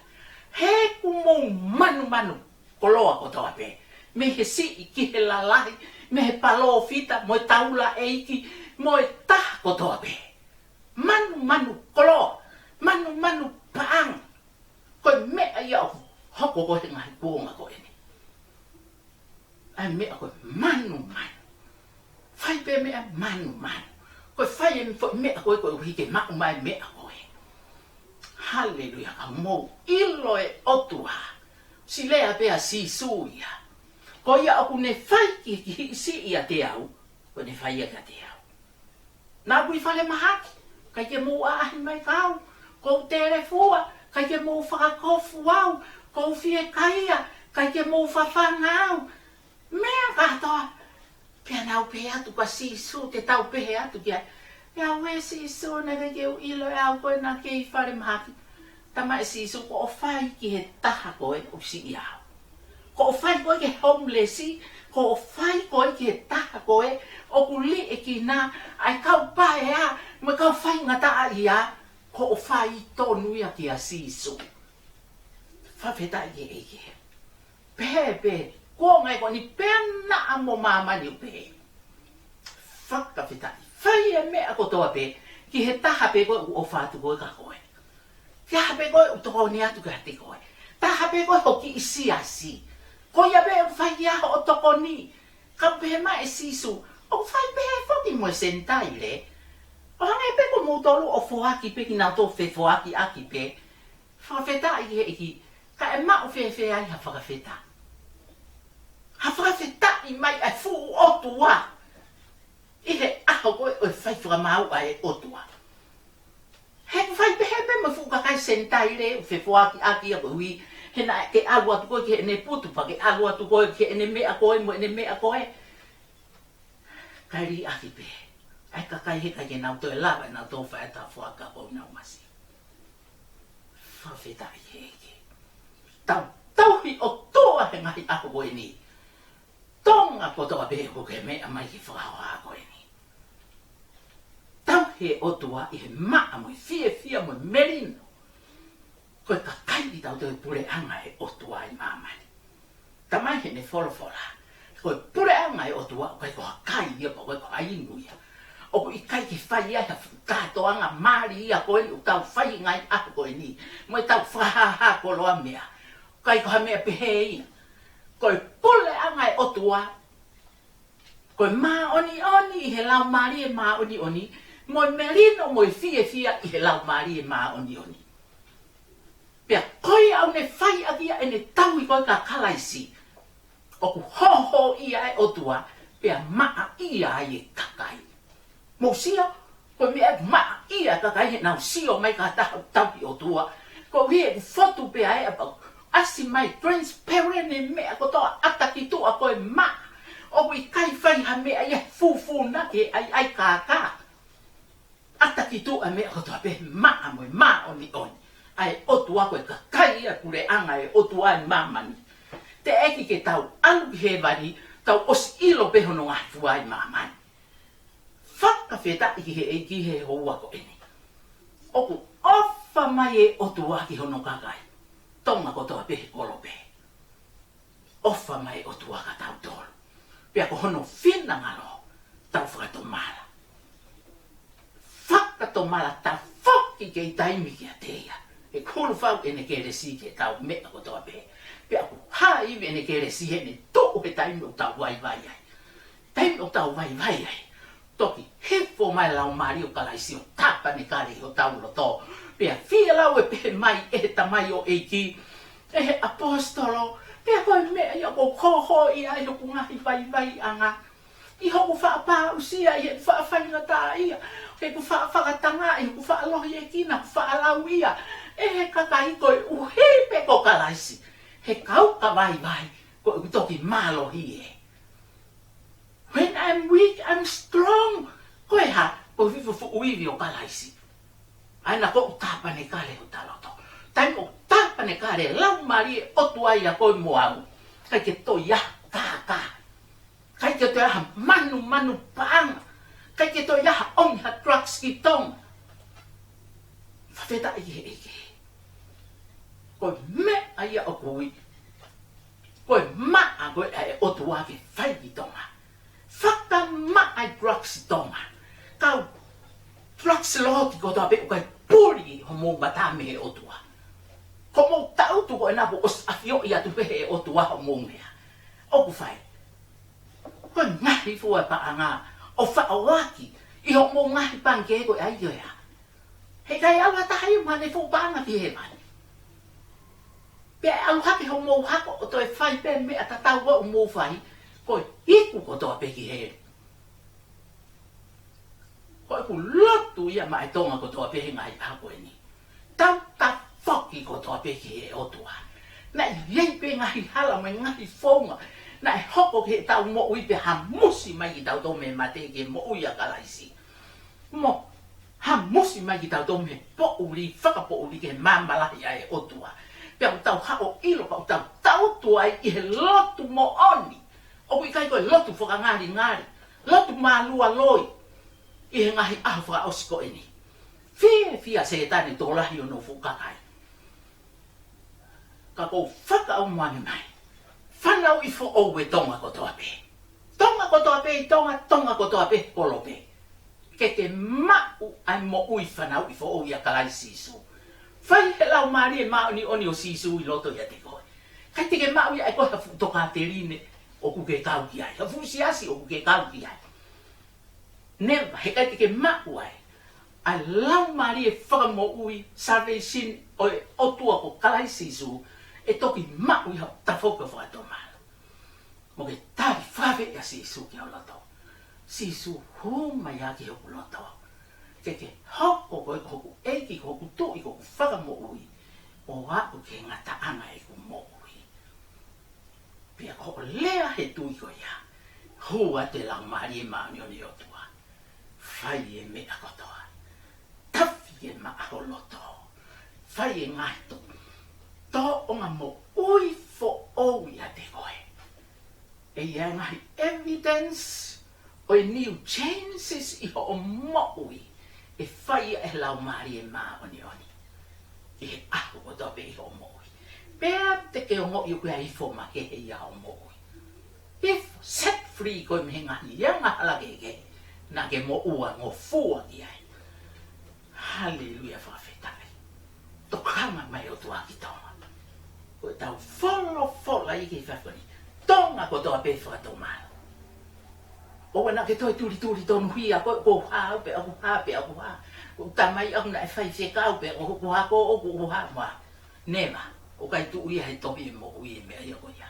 He ʻoku mou manumanu koloa kotoa pē. Mei he siʻi ki he lalahi, mei he palōfita, mo e taulaʻeiki, mo e taha kotoa pē. Manumanu koloa, manumanu paʻanga. Ko e meʻa ia ʻoku hoko ko ē he ngaahi kuonga ko eni. ʻA e meʻa ko e manumanu. Fai pē meʻa manumanu. Ko e fai e foʻi meʻa ko ē koeʻuhi ke maʻu mai meʻa ko ē. Haleluia, ka mou ʻilo e ʻOtua. Siʻi lea pē ʻa Sīsū ia. Ko ia ʻoku ne fai ki, ki he siʻi ʻiate au, ko ʻene fai ia kiate au. Naʻa ku ʻi fale mahaki, ʻikai ke mou ʻaʻahi mai kiate au. Kuo u telefua, ʻikai ke mou fakakofu au. Kuo u fiekaia, ʻikai ke mou fafanga au. Meʻa kātoa. Pea nau pehē atu kia Sīsū, te tau pehē atu ki ai, ʻe au ē Sīsū, naʻe ʻikai ke u ʻilo ʻe au koe naʻa ke ʻi fale mahaki. Talamai ʻe Sīsū, ko hoʻo fai ki he taha ko ē ʻoku siʻi au. Ko hoʻo fai ko ē ki he homeless, ko hoʻo fai ko ē ki he taha ko ē ʻoku liʻekina, ʻa e kau paea, mo e kau faingataʻaʻia, ko hoʻo fai tonu ia kia Sīsū. Fakafetaʻi ki he ʻEiki. Pehē pē, kuonga ko eni pea naʻa mo māmani ʻoku pehē. Fakafetaʻi. Fai e meʻa kotoa pē ki he taha pē ko ē ʻoku ʻofa atu ko ē kia koe. Taha pē ko ē ʻoku tokoni atu kiate koe. Taha pē ko ē ho kiʻi siasi. Ko ia pē ʻoku fai ia hoʻo tokoni. Ka pehē mai ʻe Sīsū, ʻoku fai pehē foki mo e Senitaile. ʻO hangē pē ko moutolu ʻoku foaki pē kinautolu fefoakiʻaki pē. Fakafetaʻi ki he ʻEiki, ka ʻe maʻu fēfē ai ha fakafetaʻi? Ha fakafetaʻi mai ʻa e fuʻu ʻOtua. ʻI he ʻaho ko ē ʻo e fai fakamaau ʻa e ʻOtua. He ʻoku fai pehē pē mo e fuʻu kakai Senitaile, ʻoku fefoakiʻaki ia koeʻuhi he naʻa ke ʻalu atu koe ki heʻene putu, pea ke ʻalu atu koe ki heʻene meʻa ko ē mo ʻene meʻa ko ē. Kae liʻaki pē ʻa e kakai he ʻikai ke nau toe lava ʻenau toe fai ʻa e tafoʻa ka ko ʻenau masi. Fakafetaʻi ki he ʻEiki. Tau tauhi ʻOtua he ngaahi ʻaho ko eni. Tonga kotoa pē ʻoku ke meʻa mai ki he fakahoha ko eni. Tauhi e ʻOtua ʻi he maʻa mo e fiefia mo e melino. Ko e kakai kitautolu e puleʻanga e ʻOtua ʻi māmani. Talamai heʻene folofola, ko e puleʻanga e ʻOtua, ʻoku ʻikai ko ha kai ia, ʻoku ʻikai ko ha inu ia. ʻOku ʻikai ke fai ai ha kātoanga mālie ia ko eni ʻoku tau fai he ngaahi ʻaho ko eni. Mo ʻetau fakahāhā koloa meʻa. ʻIkai ko ha meʻa pehē ia. Ko e puleʻanga ʻo e ʻOtua. Ko e māʻoniʻoni ʻi he Laumālie Māʻoniʻoni. Mo e melino mo e fiefia ʻi he Laumālie Māʻoniʻoni. Pea ko ia ʻoku ne fai ʻaki ia ʻene tauhi ko ē kia Kalaisi. ʻOku hōhōʻia e ʻOtua, pea maʻa ia ai e kakai. Mou sio, ko e meʻa ʻoku maʻa ia e kakai heʻenau sio mai ki ha taha ʻoku tauhi ʻOtua. Koeʻuhi ʻoku fotu pē ʻa e ʻapau. ʻAsi mai transparent e meʻa kotoa, ʻata ki tuʻa ko e maʻa. ʻOku ʻikai fai ha meʻa ia he fufū na ke ʻai ʻai kākā. ʻAta ki tuʻa e meʻa kotoa pē maʻa mo e māʻoniʻoni ʻa e ʻOtua ko e kakai ʻa e puleʻanga ʻo e ʻOtua ʻi māmani. Teʻeki ke tau ʻalu ki hēvani, tau ʻosi ʻilo pē hono ngaahi fua ʻi māmani. Fakafetaʻi ki he ʻEiki he houa ko eni. ʻOku ʻofa mai e ʻOtua ki hono kakai. Tonga kotoa pē he kolo pē. ʻOfa mai ʻOtua kia tautolu. Pea ko hono finangalo, tau fakatomala. Fakatomala tafoki kei taimi kiate ia. ʻE kulu fau ʻene kelesi ke tau meʻa kotoa pē. Pea ʻoku hā ivi ʻene kelesi heʻene tuʻu he taimi ʻoku tau vaivai ai. Taimi ʻoku tau vaivai ai. Toki hifo mai Laumālie ʻo Kalaisi ʻo tāpanekale ʻi hotau loto. Pea fielau e pehē mai ʻe he tamaioʻeiki, ʻe he ʻaposetolo, pea ko e meʻa ia ʻoku hōhōʻia ai hoku ngaahi vaivaiʻanga. ʻI hoku faʻa pāʻusia, ʻi heʻeku faʻa faingataʻaʻia, heʻeku faʻa fakatangaʻi, heʻeku faʻa lohiekina, faʻa lauia. ʻE he kakai koeʻuhi pē ko Kalaisi. He kau ka vaivai, ko ʻeku toki mālohi ē. When I'm weak, I'm strong. Ko e hā, ko e fuʻu ivi ʻo Kalaisi. ʻA ena ʻoku tāpanekale hota loto. Taimi ʻoku tāpanekale Laumālie ʻOtua ia ko e mo au. ʻIkai ke toe ʻi ai ha kākā. ʻIkai ke toe ʻi ai ha manumanu paʻanga. ʻIkai ke toe ʻi ai ha ʻomi ha drugs ki Tonga. Fakafetaʻi ki he ʻEiki. Ko e meʻa ia ʻoku ui. Ko e maʻa ko ē ʻa e ʻOtua ke fai ki Tonga. Fakamaʻa e drugs ʻi Tonga. Kau drugs lord kotoa pē ʻoku ʻikai puli homou mata mei he ʻOtua. Ko homou tautu ko ena kuo ʻosi ʻafioʻi atu pē he ʻOtua homou meʻa. ʻOku fai. Ko e ngaahi fua paʻanga ʻo faʻoaki ʻi homou ngaahi pangikē ko e ʻai ko ē. Heʻikai ʻalu ha taha ia mo haʻane fuʻu paʻanga ki hēvani. Pea ʻalu hake homou hako ʻo toe fai pē meʻa tatau ʻoku mou fai, ko e iku kotoa pē ki heli. Ko ʻeku lotu ia maʻa e Tonga kotoa pē he ngaahi ʻaho ko eni. Tau tafoki kotoa pē ki he ʻOtua. Naʻe ʻi ai pē ngaahi hala mo e ngaahi founga. Naʻe hoko ki heʻetau moʻui pea hamusi mai kitautolu mei he mate ki he moʻui ʻa Kalaisi. Mo hamusi mai kitautolu mei he poʻuli, fakapoʻuli ki he maama lahi ʻa e ʻOtua. Pea ʻoku tau haʻo ʻilo, pea ʻoku tau tautu ai ʻi he lotu moʻoni. ʻOku ʻikai ko e lotu fakangalingali, lotu mālualoi. ʻI he ngaahi ʻaho fakaʻosi ko eni. Fiefia Sētane tokolahi hono fuʻu kakai. Ka ʻoku ou fakaʻamu ange mai. Fanauʻi foʻou e Tonga kotoa pē. Tonga kotoa pē ʻi Tonga, Tonga kotoa pē kolo pē. Ke ke maʻu ʻa e moʻui fanauʻi foʻou ʻia Kalaisi Sīsū. Fai he Laumālie Māʻoniʻoni ʻo Sīsū ʻi loto ʻiate koe. ʻIkai te ke maʻu ia ʻe koe ha fuʻu tokāteline ʻoku ke kau ki ai. Ha fuʻu siasi ʻoku ke kau ki ai. Never, heʻikai te ke maʻu ai ʻa e Laumālie Fakamoʻui, salvation, ʻo e ʻOtua ko Kalaisi Sīsū, ʻe toki maʻu ʻi haʻo tafoki ʻo fakatomala. Mo ke tali fave ʻia Sīsū ki ho loto. Sīsū, hū mai ā ki hoku loto. Ke ke hoko koe ko hoku ʻEiki, ko hoku Tuʻi, ko hoku Fakamoʻui. ʻO aʻu ki he ngataʻanga ʻeku moʻui. Pea ko hoʻo lea he tui ko ia. Hū atu e Laumālie Māʻoniʻoni ʻo e ʻOtua. Fai e meʻa kotoa. Tafi e maʻa ho loto. Fai e ngaahi tō-, tōʻonga moʻui foʻou ʻiate koe. ʻE ʻi ai e ngaahi evidence ʻo e new changes ʻi hoʻo moʻui ʻe fai ʻe he Laumālie Māʻoniʻoni ʻi he ʻaho kotoa pē ʻi hoʻo moʻui. Pea te ke ongoʻi ʻoku ʻi ai e ifo makehe ʻi hoʻo moʻui. Ifo, set free koe mei he ngaahi angahala kehekehe. Naʻa ke moʻua ngofua ki ai. Haleluia, fakafetaʻi. Tokanga mai ʻOtua ki Tonga. Ko ʻetau folofola ʻi he efiafi ni. Tonga kotoa pē fakatomala. ʻOua naʻa ke toe tulituli tonuhia, ko, ko hā, pe ʻoku hā, pe ʻoku hā. Ko e tamai ʻaku naʻe faifekau, pe ʻoku hā, ko ʻoku hā, ma. Never. ʻOku ʻikai tuʻu ia he tohi ʻo e moʻui e meʻa ia ko ia.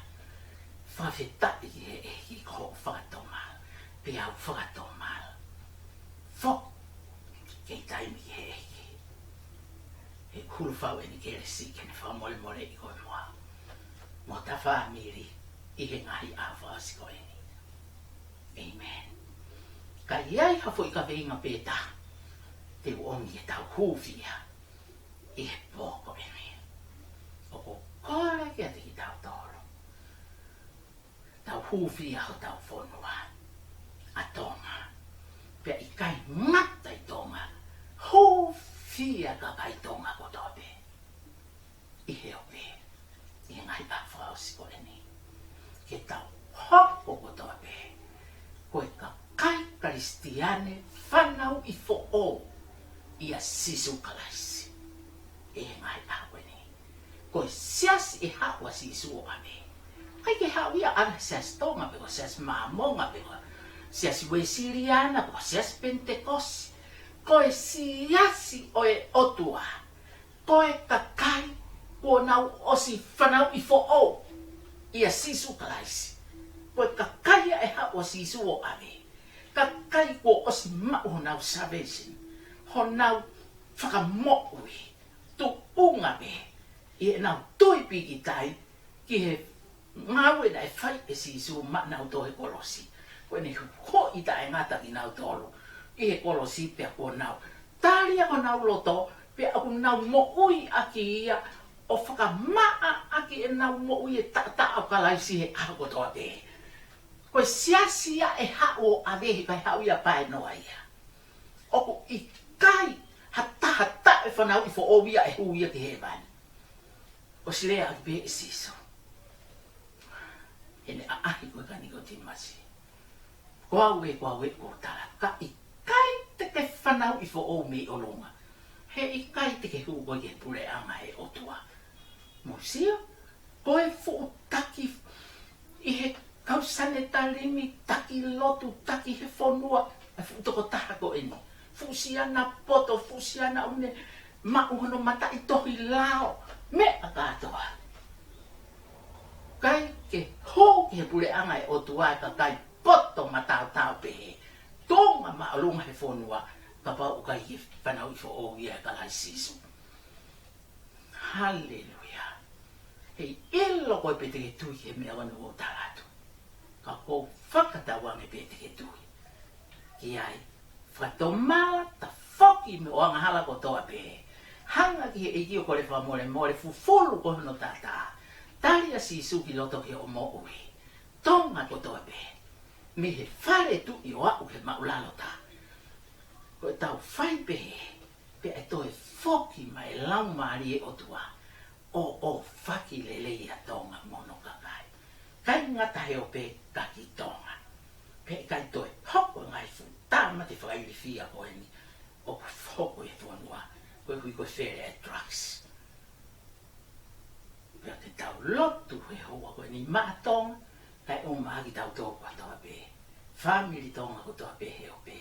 Fakafetaʻi ki he ʻEiki ko e fakatomala. Pea u fakatomala. Foki kei taimi ki he ʻEiki. He hulu fau eni kelesi ke ne fakamolemoleʻi koe mo au. Mo ta fāmili ʻi he ngaahi ʻaho fakaʻosi ko eni. Amen. Ka ʻi ai ha foʻi kaveinga pē taha te u ʻomi ke tau hūfia ʻi he pō ko eni. ʻOku ou kole kiate kitautolu. Tau hūfia hotau fonua ʻa Tonga. Pea ʻikai ngata ʻi Tonga. Hūfia kakai Tonga kotoa pē. ʻI he ope. ʻI he ngaahi ʻaho fakaʻosi ko eni. Ke tau hoko kotoa pē. Ko e kakai Kalisitiane fanauʻi foʻou ʻia Sīsū Kalaisi. ʻI he ngaahi ʻaho ko eni. Ko e siasi ʻe haʻu ʻa Sīsū ʻo ʻave. ʻIkai ke haʻu ia ʻa e siasi Tonga pe ko e siasi Māmonga pe ko e siasi Uēsiliana pe ko e siasi Penitekosi. Ko e siasi ʻo e ʻOtua. Ko e kakai kuo nau ʻosi fanauʻi foʻou ʻia Sīsū Kalaisi. Ko e kakai ia ʻe haʻu ʻa Sīsū ʻo ʻave. Kakai kuo ʻosi maʻu honau salvation. Honau fakamoʻui. Tuʻunga pē ʻi heʻenau tui pīkitai ki he ngāue naʻe fai ʻe Sīsū maʻanautolu he kolosi. Ko ʻene huhuʻi taʻengata kinautolu ʻi he kolosi pea kuo nau tali ʻaki honau loto, pea ʻoku nau moʻui ʻaki ia ʻo fakamaʻa ʻaki ʻenau moʻui e taʻataʻa ʻo Kalaisi he ʻaho kotoa pē. Ko e siasi ia ʻe haʻu ʻo ʻave, he ʻikai haʻu ia paenoa ia. ʻOku ʻikai ha taha taʻefanauʻi foʻou ia ʻe hū ia ki hēvani. ʻOsi lea ʻaki pē ʻe Sīsū. Heʻene ʻaʻahi ko ē kia Nikotīmasi. Ko au ē, ko au ē, ʻoku ou tala, ka ʻikai te ke fanauʻi foʻou mei ʻolunga, he ʻikai te ke hū koe ki he puleʻanga ʻo e ʻOtua. Mou sio, ko e fuʻu taki ʻi he kau Sanetalimi, taki lotu, taki he fonua, ʻa e fuʻu tokotaha ko eni. Fuʻu siana poto, fuʻu siana ʻoku ne maʻu hono mataʻitohi lao, meʻa kātoa. ʻIkai ke hū ki he puleʻanga ʻo e ʻOtua e kakai poto mataotao pehē. Tonga māʻolunga he fonua, kapau ʻoku ʻikai ke fanauʻi foʻou ia ʻe Kalaisi Sīsū. Haleluia. He ʻilo koe pe te ke tui ki he meʻa ʻoku ou tala atu. Ka ʻoku ou fakatauange pe te ke tui ki ai. Fakatomala, tafoki mei ho angahala kotoa pē. Hanga ki he ʻEiki ʻo kole fakamolemole, fufulu ko hono taʻataʻa. Tali ʻa Sīsū ki loto ki hoʻo moʻui. Tonga kotoa pē. Mei he fale tuʻi ʻo aʻu ki he maʻulalo taha. Ko ʻetau fai pehē, pea ʻe toe foki mai e Laumālie ʻo e ʻOtua ʻo ʻohofaki lelei ʻa Tonga mo hono kakai. ʻIkai ngata he ope ka ki Tonga. Pea ʻikai toe hoko e ngaahi fuʻu tāmate fakailifia ko eni ʻoku hoko he fonua, koeʻuhi ko e fele e drugs. Pea ke tau lotu he houa ko eni maʻa Tonga, kae ʻumaʻā kitautolu kotoa pē. Fāmili Tonga kotoa pē he ope.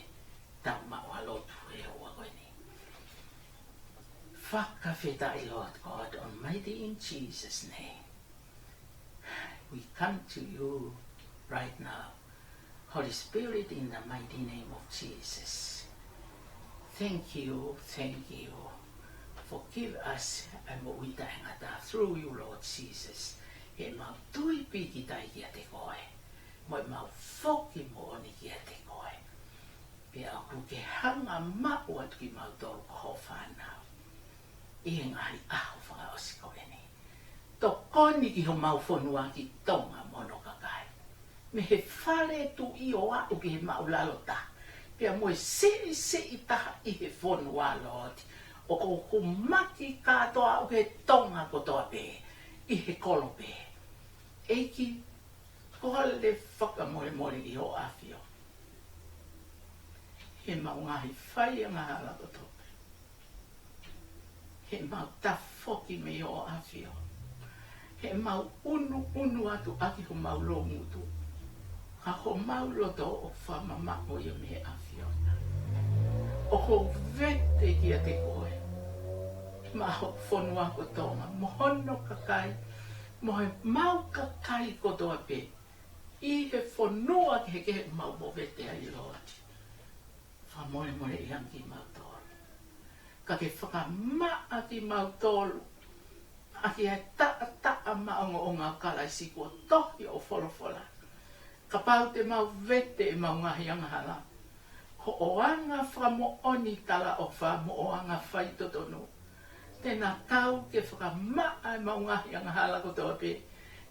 Tau maʻu ha lotu he houa ko eni. Fakafetaʻi, Lord God Almighty, in Jesus' name. We come to you right now. Holy Spirit, in the mighty name of Jesus. Thank you, thank you for give us a moʻui taʻengata through you, Lord Jesus. He ʻemau tui pīkitai kiate koe. Mo ʻemau foki moʻoni kiate koe. Pea ʻoku ke hanga maʻu atu kimautolu ko ho fānau. ʻI he ngaahi ʻaho fakaʻosi ko eni. Tokoni ki homau fonua ki Tonga mo hono kakai. Mei he fale tuʻi ʻo aʻu ki he maʻulalo taha. Pea mo e siʻisiʻi taha ʻi he fonua, Lord. ʻOku kumaki kātoa aʻu ki he Tonga kotoa pē. ʻI he kolo pē. ʻEiki, kole fakamolemole ʻi ho ʻAfio. ʻemau ngaahi faiangahala kotoa pē. He ʻemau tafoki mei hoʻo ʻAfio. He ʻemau ʻunuʻunu atu ʻaki homau loungutu, ka homau loto ʻoku fakamamaʻo ia mei he ʻAfio. ʻOku ou vete kiate koe maʻa hoʻo fonua ko Tonga, mo hono kakai, mo ʻemau kakai kotoa pē ʻi he fonua kehekehe ʻoku mau movete ai, Lord. Fakamolemoleʻi ange kimautolu. Ka ke fakamaʻa kimautolu ʻaki ʻa e taʻataʻa maʻongoʻonga ʻo Kalaisi kuo tohi ʻo folofola. Kapau te mau vete ʻemau ngaahi angahala, hoʻo anga fakamoʻoni talaʻofa mo hoʻo anga faitotonu, te na kau ke fakamaʻa ʻemau ngaahi angahala kotoa pē,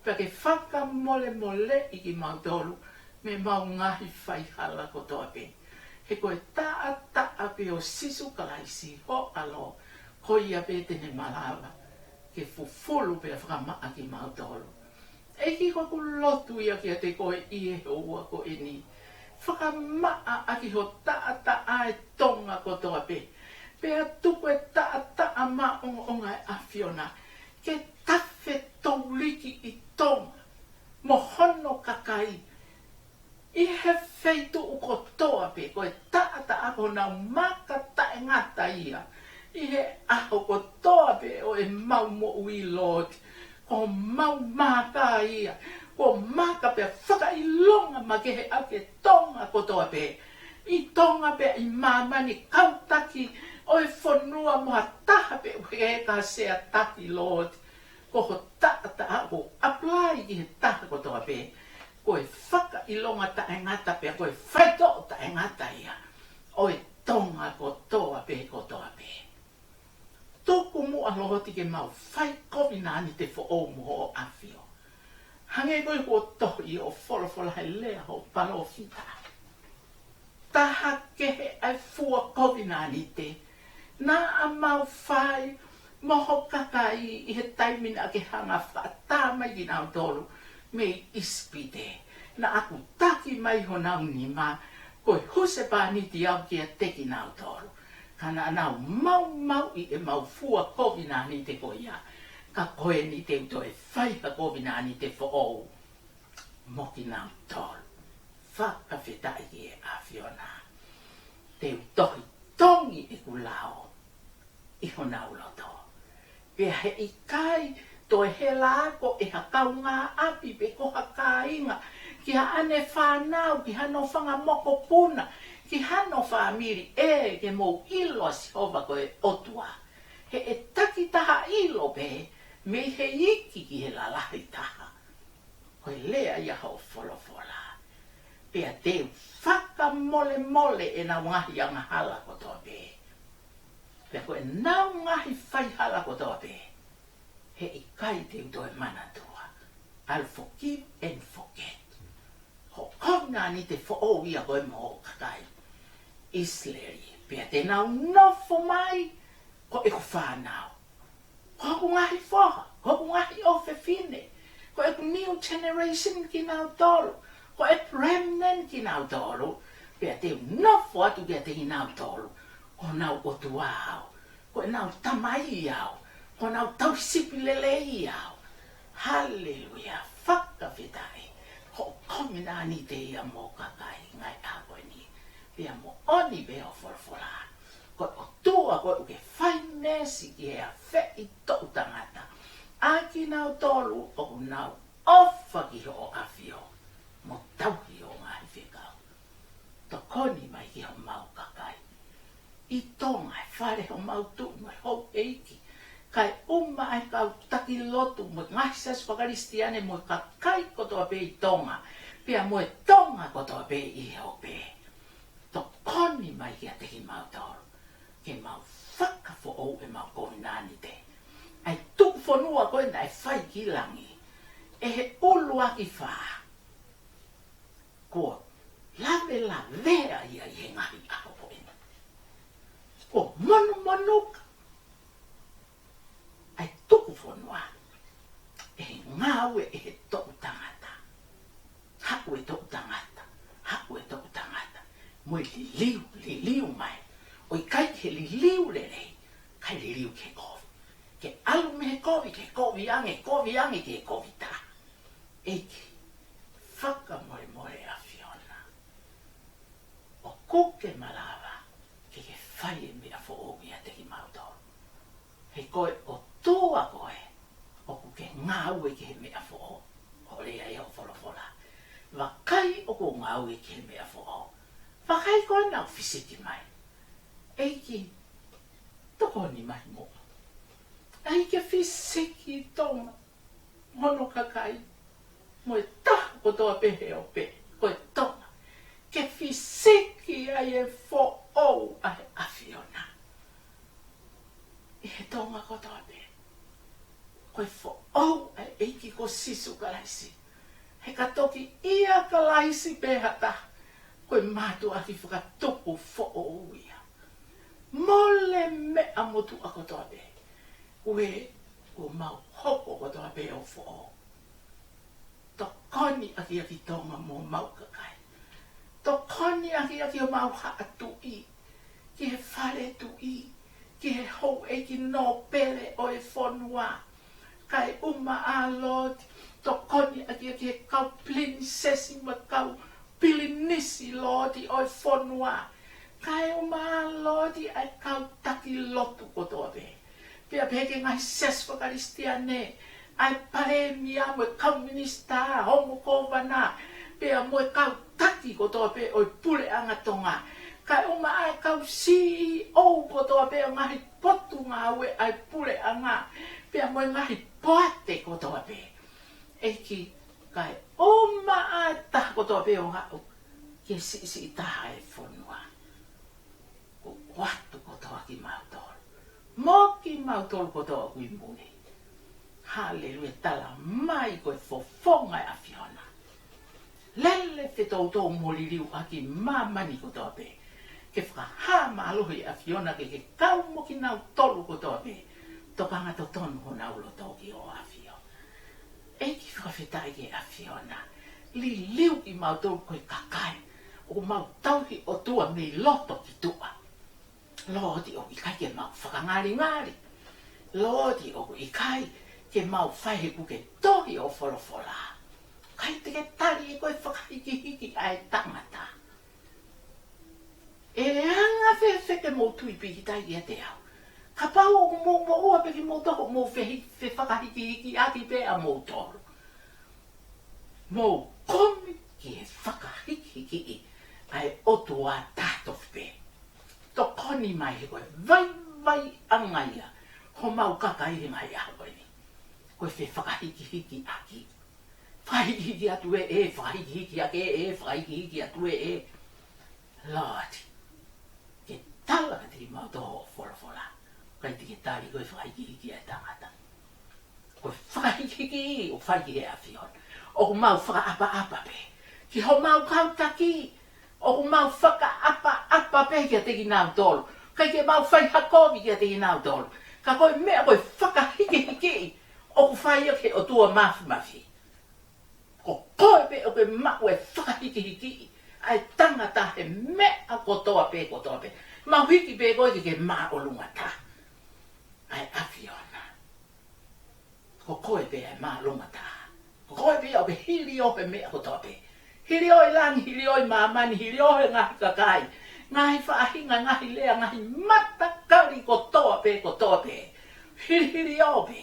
pea ke fakamolemoleʻi kimautolu mei heʻemau ngaahi faihala kotoa pē. He ko e taʻataʻa pē ʻo Sīsū Kalaisi ho ʻAlo, ko ia pē te ne malava ke fufulu pea fakamaʻa kimautolu. ʻEiki, ko ʻeku lotu ia kiate koe ʻi he houa ko eni. Fakamaʻa ʻaki ho taʻataʻa e Tonga kotoa pē. Pea tuku e taʻataʻa maʻongoʻonga e ʻAfiona ke tafe touliki ʻi Tonga mo hono kakai ʻi he feituʻu kotoa pē. Ko e taʻataʻa ko honau maka taʻengata ia ʻi he ʻaho kotoa pē ʻo ʻemau moʻui, Lord. Ko homau maka ia, ko e maka pea fakaʻilonga makehe ʻaki e Tonga kotoa pē, ʻi Tonga pea ʻi māmani, kau taki ʻo e fonua mo ha taha pē ʻoku ʻikai ke sea taki, Lord. Ko ho taʻataʻa ʻoku apply ki he taha kotoa pē. Ko e fakaʻilonga taʻengata pea ko e faitoʻo taʻengata ia ʻo e Tonga kotoa pē, kotoa pē. Tuku muʻa, Lord, ke mau fai kovinānite foʻou mo hoʻo ʻAfio. Hangē ko ia kuo tohi ʻo folofola he lea hoʻo palōfita. Taha kehe ʻa e fua kovinānite naʻa mau fai mo ho kakai ʻi he taimi naʻa ke hanga ʻo fakaʻatā mai kinautolu mei ʻIsipite. Naʻa ku taki mai honau nima ko e husepāniti au kiate kinautolu. Ka naʻa nau maumauʻi ʻemau fua kovinānite ko ia. Ka ko eni te u toe fai ha kovinānite foʻou mo kinautolu. Fakafetaʻi ki he ʻAfiona. Te u tohi tongi ʻeku lao ʻi honau loto. Pea heʻikai toe hela ako ʻe ha kaungāʻapi pe ko ha kāinga ki haʻane fānau, ki hano fanga mokopuna, ki hano fāmili, ʻe ke mou ʻilo ʻa Sihova ko e ʻOtua. He ʻe takitaha ʻilo pē mei he iiki ki he lalahi taha. Ko e lea ia hoʻo folofola. Pea te u fakamolemole ʻenau ngaahi angahala kotoa pē. Pea ko ʻenau ngaahi faihala kotoa pē, heʻikai te u toe manatua. I'll forgive and forget. Ko e kovinānite foʻou ia ko ē mo ho kakai ʻIsileli. Pea te nau nofo mai ko ʻeku fānau, ko hoku ngaahi foha, ko hoku ngaahi ʻofefine, ko ʻeku new generation kinautolu, ko ʻeku remnant kinautolu. Pea te u nofo atu kiate kinautolu ko honau ʻOtua au, ko ʻenau tamai au, ko honau tauhi sipi lelei au. Haleluia, fakafetaʻi. Ko e kovinānite ia mo ho kakai ngaahi ʻaho ko eni. Pea moʻoni pē hoʻo folofola. Ko e ʻOtua koe ʻoku ke fai meesi ki he afeʻi toʻu tangata, ʻa kinautolu ʻoku nau ʻofa ki hoʻo ʻAfio mo tauhi hoʻo ngaahi fekau. Tokoni mai ki homau kakai ʻi Tonga, ʻi he fale ʻo homau tuʻi mo e houʻeiki, kae ʻumaʻā e kau taki lotu mo e ngaahi siasi fakakalisitiane mo e kakai kotoa pē ʻi Tonga, pea mo e Tonga kotoa pē ʻi he ope. Tokoni mai kiate kimautolu ke mau fakafoʻou ʻemau kovinānite. ʻA e tuku fonua ko ē naʻe fai ki langi ʻe he ʻuluaki fā, kuo lavelavea ia ʻi he ngaahi ʻaho ko eni. Kuo monumonuka ʻa e tuku fonua ʻe he ngāue ʻe he toʻu tangata. Haʻu e toʻu tangata, haʻu e toʻu tangata. Ko e liliu, liliu mai. ʻOku ʻikai ke liliu lelei, kae liliu ke kovi. Ke ʻalu mei he kovi, ke kovi ange, kovi ange, ke kovi taha. ʻEiki, fakamolemole ʻAfiona. ʻOku ke malava ke ke fai e meʻa foʻou ʻiate kimautolu. He ko e ʻOtua koe, ʻoku ke ngāue ki he meʻa foʻou. ʻOku lea ʻa e folofola. Vakai ʻoku ou ngāue ki he meʻa foʻou. Vakai ko ena ʻoku fisiki mai. ʻEiki, tokoni mai muʻa. ʻEiki, fisiki Tonga mo hono kakai, mo e taha kotoa pē he ope, ko e Tonga. Ke fisiki ai e foʻou ʻa e ʻAfiona ʻi he Tonga kotoa pē. Ko e foʻou ʻa e ʻEiki ko Sīsū Kalaisi. He ka toki ʻia Kalaisi pē ha taha, ko e mātuʻaki fakatupu foʻou ia. Mole meʻa motuʻa kotoa pē. Ue, ʻoku mau hoko kotoa pē ʻo foʻou. Tokoni ʻaki ʻa Tonga mo homau kakai. Tokoni ʻaki ʻa homau haʻa tuʻi, ki he fale tuʻi, ki he houʻeiki nōpele ʻo e fonua. Kae ʻumaʻā Lord, tokoni ʻaki ʻa e kau pilinisesi mo e kau pilinisi Lord ʻo e fonua. Kae ʻumaʻā Lord ʻa e kau taki lotu kotoa pē. Pea pehē ki he ngaahi siasi fakakalisitiane, ʻa e palēmia mo e kau minisitā, ongo kōvana, pea mo e kau taki kotoa pē ʻo e puleʻanga Tonga. Kae ʻumaʻā e kau C E O kotoa pē ʻo e ngaahi potungāue ʻa e puleʻanga, pea mo e ngaahi poate kotoa pē. ʻEiki, kae ʻumaʻā e taha kotoa pē ʻo haʻu ki he siʻisiʻi taha e fonua. ʻOku ʻoatu kotoa kimautolu. Mo kimautolu kotoa ʻoku ʻi muli. Haleluia, tala mai ko e fofonga e ʻAfiona. Lele fetoutou mo liliu ʻaki māmani kotoa pē. Ke fakahā mālohi ʻAfiona ke ke kau mo kinautolu kotoa pē. Tokanga totonu honau loto ki hoʻo ʻAfio. ʻEiki, fakafetaʻi ki he ʻAfiona. Liliu kimautolu ko e kakai ʻoku mau tauhi ʻOtua mei loto ki tuʻa. Lord, ʻoku ʻikai ke mau fakangalingali. Lord, ʻoku ʻikai ke mau fai he kuo ke tohi ʻo folofola. ʻIkai te ke tali ʻe koe e fakahikihiki ʻa e tangata. ʻE anga fēfē ke mou tui pīkitai kiate au? Kapau ʻoku mou moʻua pē kimoutolu, mou fehi-, fefakahikihikiʻaki pē ʻamoutolu. Mou kumi ki he fakahikihikiʻi ʻa e ʻOtua Tātofi pē. Tokoni mai he ko e vaivaiʻanga ia homau kakai he ngaahi ʻaho ko eni. Ko e fefakahikihikiʻaki. Fakahikihiki atu ē, ē, fakahikihiki ake ē, ē, fakahikihiki atu ē, ē. Lord, ke tala kiate kimautolu hoʻo folofola. ʻIkai te ke tali koe e fakahikihiki ʻa e tangata. Ko e fakahikihiki ʻoku fai ki he ʻAfiona. ʻOku mau fakaʻapaʻapa pē ki homau kau taki. ʻOku mau fakaʻapaʻapa pē kiate kinautolu. ʻIkai ke mau fai ha kovi kiate kinautolu. Ka ko e meʻa ko e fakahikihiki ʻoku fai ia ki he ʻOtua Māfimafi. Ko koe pē ʻoku ke maʻu e fakahikihiki ʻa e tangata he meʻa kotoa pē, kotoa pē. Mau hiki pē koe ke ke māʻolunga taha. ʻA e ʻAfiona. Ko koe pē ʻa e māʻolunga taha. Ko koe pē ʻoku ke hili ʻo he meʻa kotoa pē. Hili ʻo e langi, hili ʻo e māmani, hili ʻo he ngaahi kakai. Ngaahi faʻahinga, ngaahi lea, ngaahi matakali kotoa pē, kotoa pē. Hilihili ʻo pē.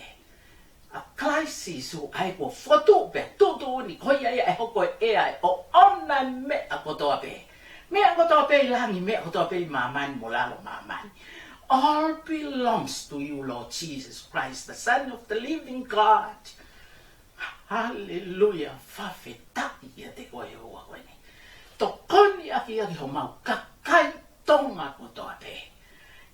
ʻA Kalaisi Sīsū ʻa ē kuo fokotuʻu pea tuʻutuʻuni, ko ia ia ʻe hoko ʻe ia ʻa e ʻoʻona e meʻa kotoa pē. Meʻa kotoa pē ʻi langi, meʻa kotoa pē ʻi māmani mo lalo māmani. All belongs to you, Lord Jesus Christ, the Son of the living God. Haleluia, fakafetaʻi kiate koe ʻOtua ko eni. Tokoni ʻaki ʻaki homau kakai Tonga kotoa pē.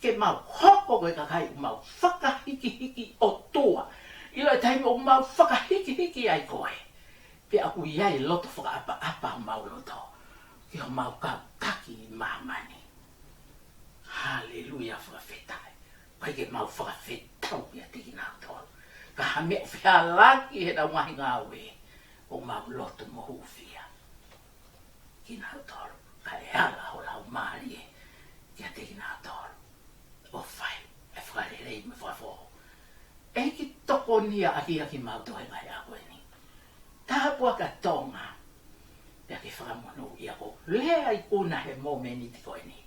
Ke mau hoko ko e kakai ʻoku mau fakahikihiki ʻOtua. ʻIlo e taimi ʻoku mau fakahikihiki ai koe, pea ʻoku ʻi ai e loto fakaʻapaʻapa homau loto ki homau kau taki ʻi māmani. Haleluia, fakafetaʻi. ʻIkai ke mau fakafetau kiate kinautolu. Ka ha meʻa ʻoku fehālaaki heʻenau ngaahi ngāue, ʻoku mau lotu mo hūfia kinautolu, kae ala ho lau Ia ʻaki ʻaki mau toenga he ʻaho ko eni. Tāpuaki ʻa Tonga. Pea ke fakamonūʻia ʻoku ou lea ʻi kuna he momeniti ko eni.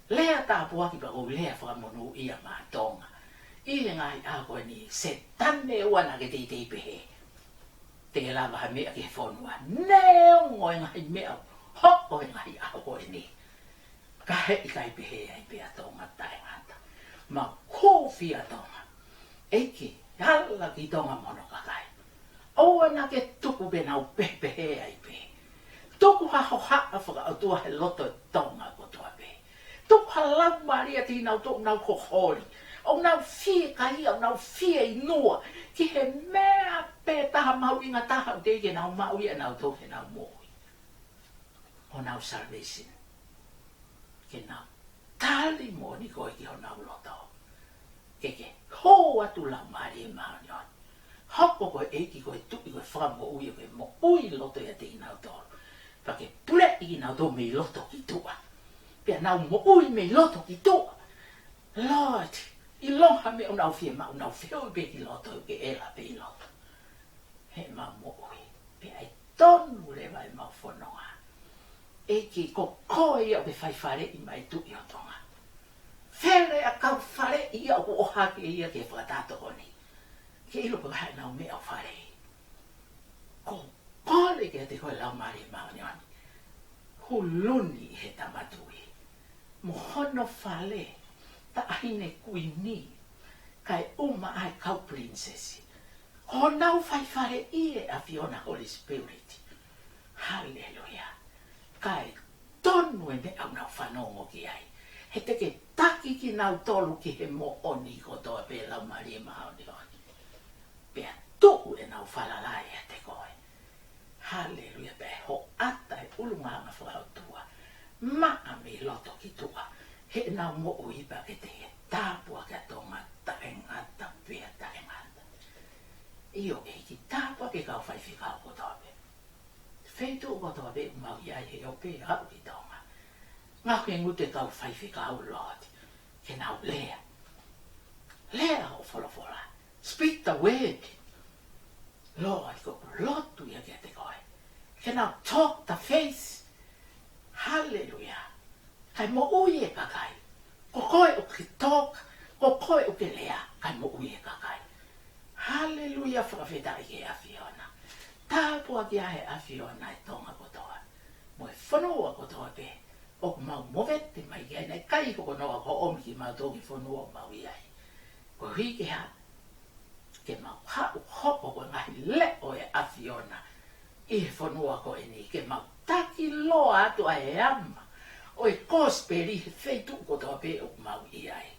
Lea tāpuaki pea ʻoku ou lea fakamonūʻia maʻa Tonga. ʻI he ngaahi ʻaho ko eni, Sētane ʻoua naʻa ke teitei pehē te ke lava ha meʻa ki he fonua. Neongo e ngaahi meʻa ʻoku hoko he ngaahi ʻaho ko eni. Ka heʻikai pehē ai pē ʻa Tonga taʻengata. Mau hūfia Tonga. ʻEiki, ala ki Tonga mo hono kakai. ʻOua naʻa ke tuku pē nau pehē pehē ai pē. Tuku ha hohaʻa fakaʻotua he loto ʻo Tonga kotoa pē. Tuku ha laumālie ʻiate kinautolu ʻoku nau hoholi, ʻoku nau fiekaia, ʻoku nau fieinua ki he meʻa pē taha mahuʻinga taha ʻoku teʻeki ke nau maʻu ia ʻanautolu ke nau moʻui. Honau salvation. Ke nau tali moʻoni koe ki honau loto. Ke ke hō atu Laumālie Māʻoniʻoni. Hoko ko e ʻEiki ko e Tuʻi ko e Fakamoʻui ʻo ke moʻui loto ʻiate kinautolu. Pea ke puleʻi kinautolu mei loto ki tuʻa. Pea nau moʻui mei loto ki tuʻa. Lord, ʻilonga ha meʻa ʻoku nau fiemaʻu, nau fehuʻi pē ki loto ke ʻela pē ʻi loto. He mau moʻui. Pea ʻe tonu leva ʻemau fononga. ʻEiki, ko koe ia ʻoku ke fai faleʻi mai Tuʻi ʻo Tonga. Fele ʻa e kau faleʻi ia ʻoku ʻohake ia ki he fakataha tokoni. Ke ʻilo pe ko e hā ʻenau meʻa ʻoku faleʻi. ʻOku ou kole kiate koe Laumālie Māʻoniʻoni. Huluni he Tama Tuʻi mo hono fale, Taʻahine Kuini, kae ʻuma ʻa e kau pilinisesi. Ko honau fai faleʻi ʻe ʻAfiona Holy Spirit. Haleluia. Kae tonu e meʻa ʻoku nau fanongo ki ai. He te ke taki kinautolu ki he moʻoni kotoa pē Laumālie Māʻoniʻoni. Pea tuʻu ʻenau falala ʻiate koe. Haleluia, pea ʻe hoʻata e ʻulungaanga fakaʻotua maʻa mei loto ki tuʻa. He ʻenau moʻui pea ke te tāpuaki ʻa Tonga taʻengata pea taʻengata. ʻIo ʻEiki, tāpuaki e kau faifekau kotoa pē. Feituʻu kotoa pē ʻoku mau ʻi ai he ʻoku pē aʻu ki Tonga. Ngaohi e ngutu e kau faifekau Lord. Ke nau lea. Lea hoʻo folofola. Speak the word. Lord, ʻoku ou lotu ia kiate koe. Ke nau talk the faith. Haleluia. Kae moʻui e kakai. Ko koe ʻoku ke talk, ko koe ʻoku ke lea, kae moʻui e kakai. Haleluia, fakafetaʻi ki he ʻAfiona. Tāpuakiʻi ʻe he ʻAfiona e Tonga kotoa. Mo e fonua kotoa pē ʻoku mau movete mai ki ai, naʻe ʻikai hoko noa ko ʻomi kimautolu ki he fonua ʻoku mau ʻi ai. Koeʻuhi ke hā, ke mau haʻu hoko ko e ngaahi leʻo ʻo e ʻAfiona ʻi he fonua ko eni, ke mau takiloa atu ʻa e ama ʻo e kosipeli he feituʻu kotoa pē ʻoku mau ʻi ai.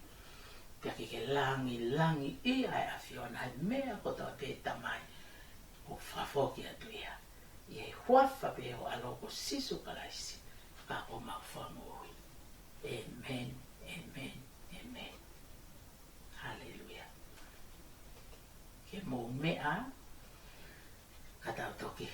Pea ke ke langilangiʻia ʻe he ʻAfiona e meʻa kotoa pē Tamai, ʻoku fakafoki atu ia. ʻI he huafa pē ʻo e ʻAlo ko Sīsū Kalaisi, ka ko homau Fakamoʻui. ʻĒmeni, ʻēmeni, ʻēmeni. Haleluia. Ke mou meʻa, ka tau toki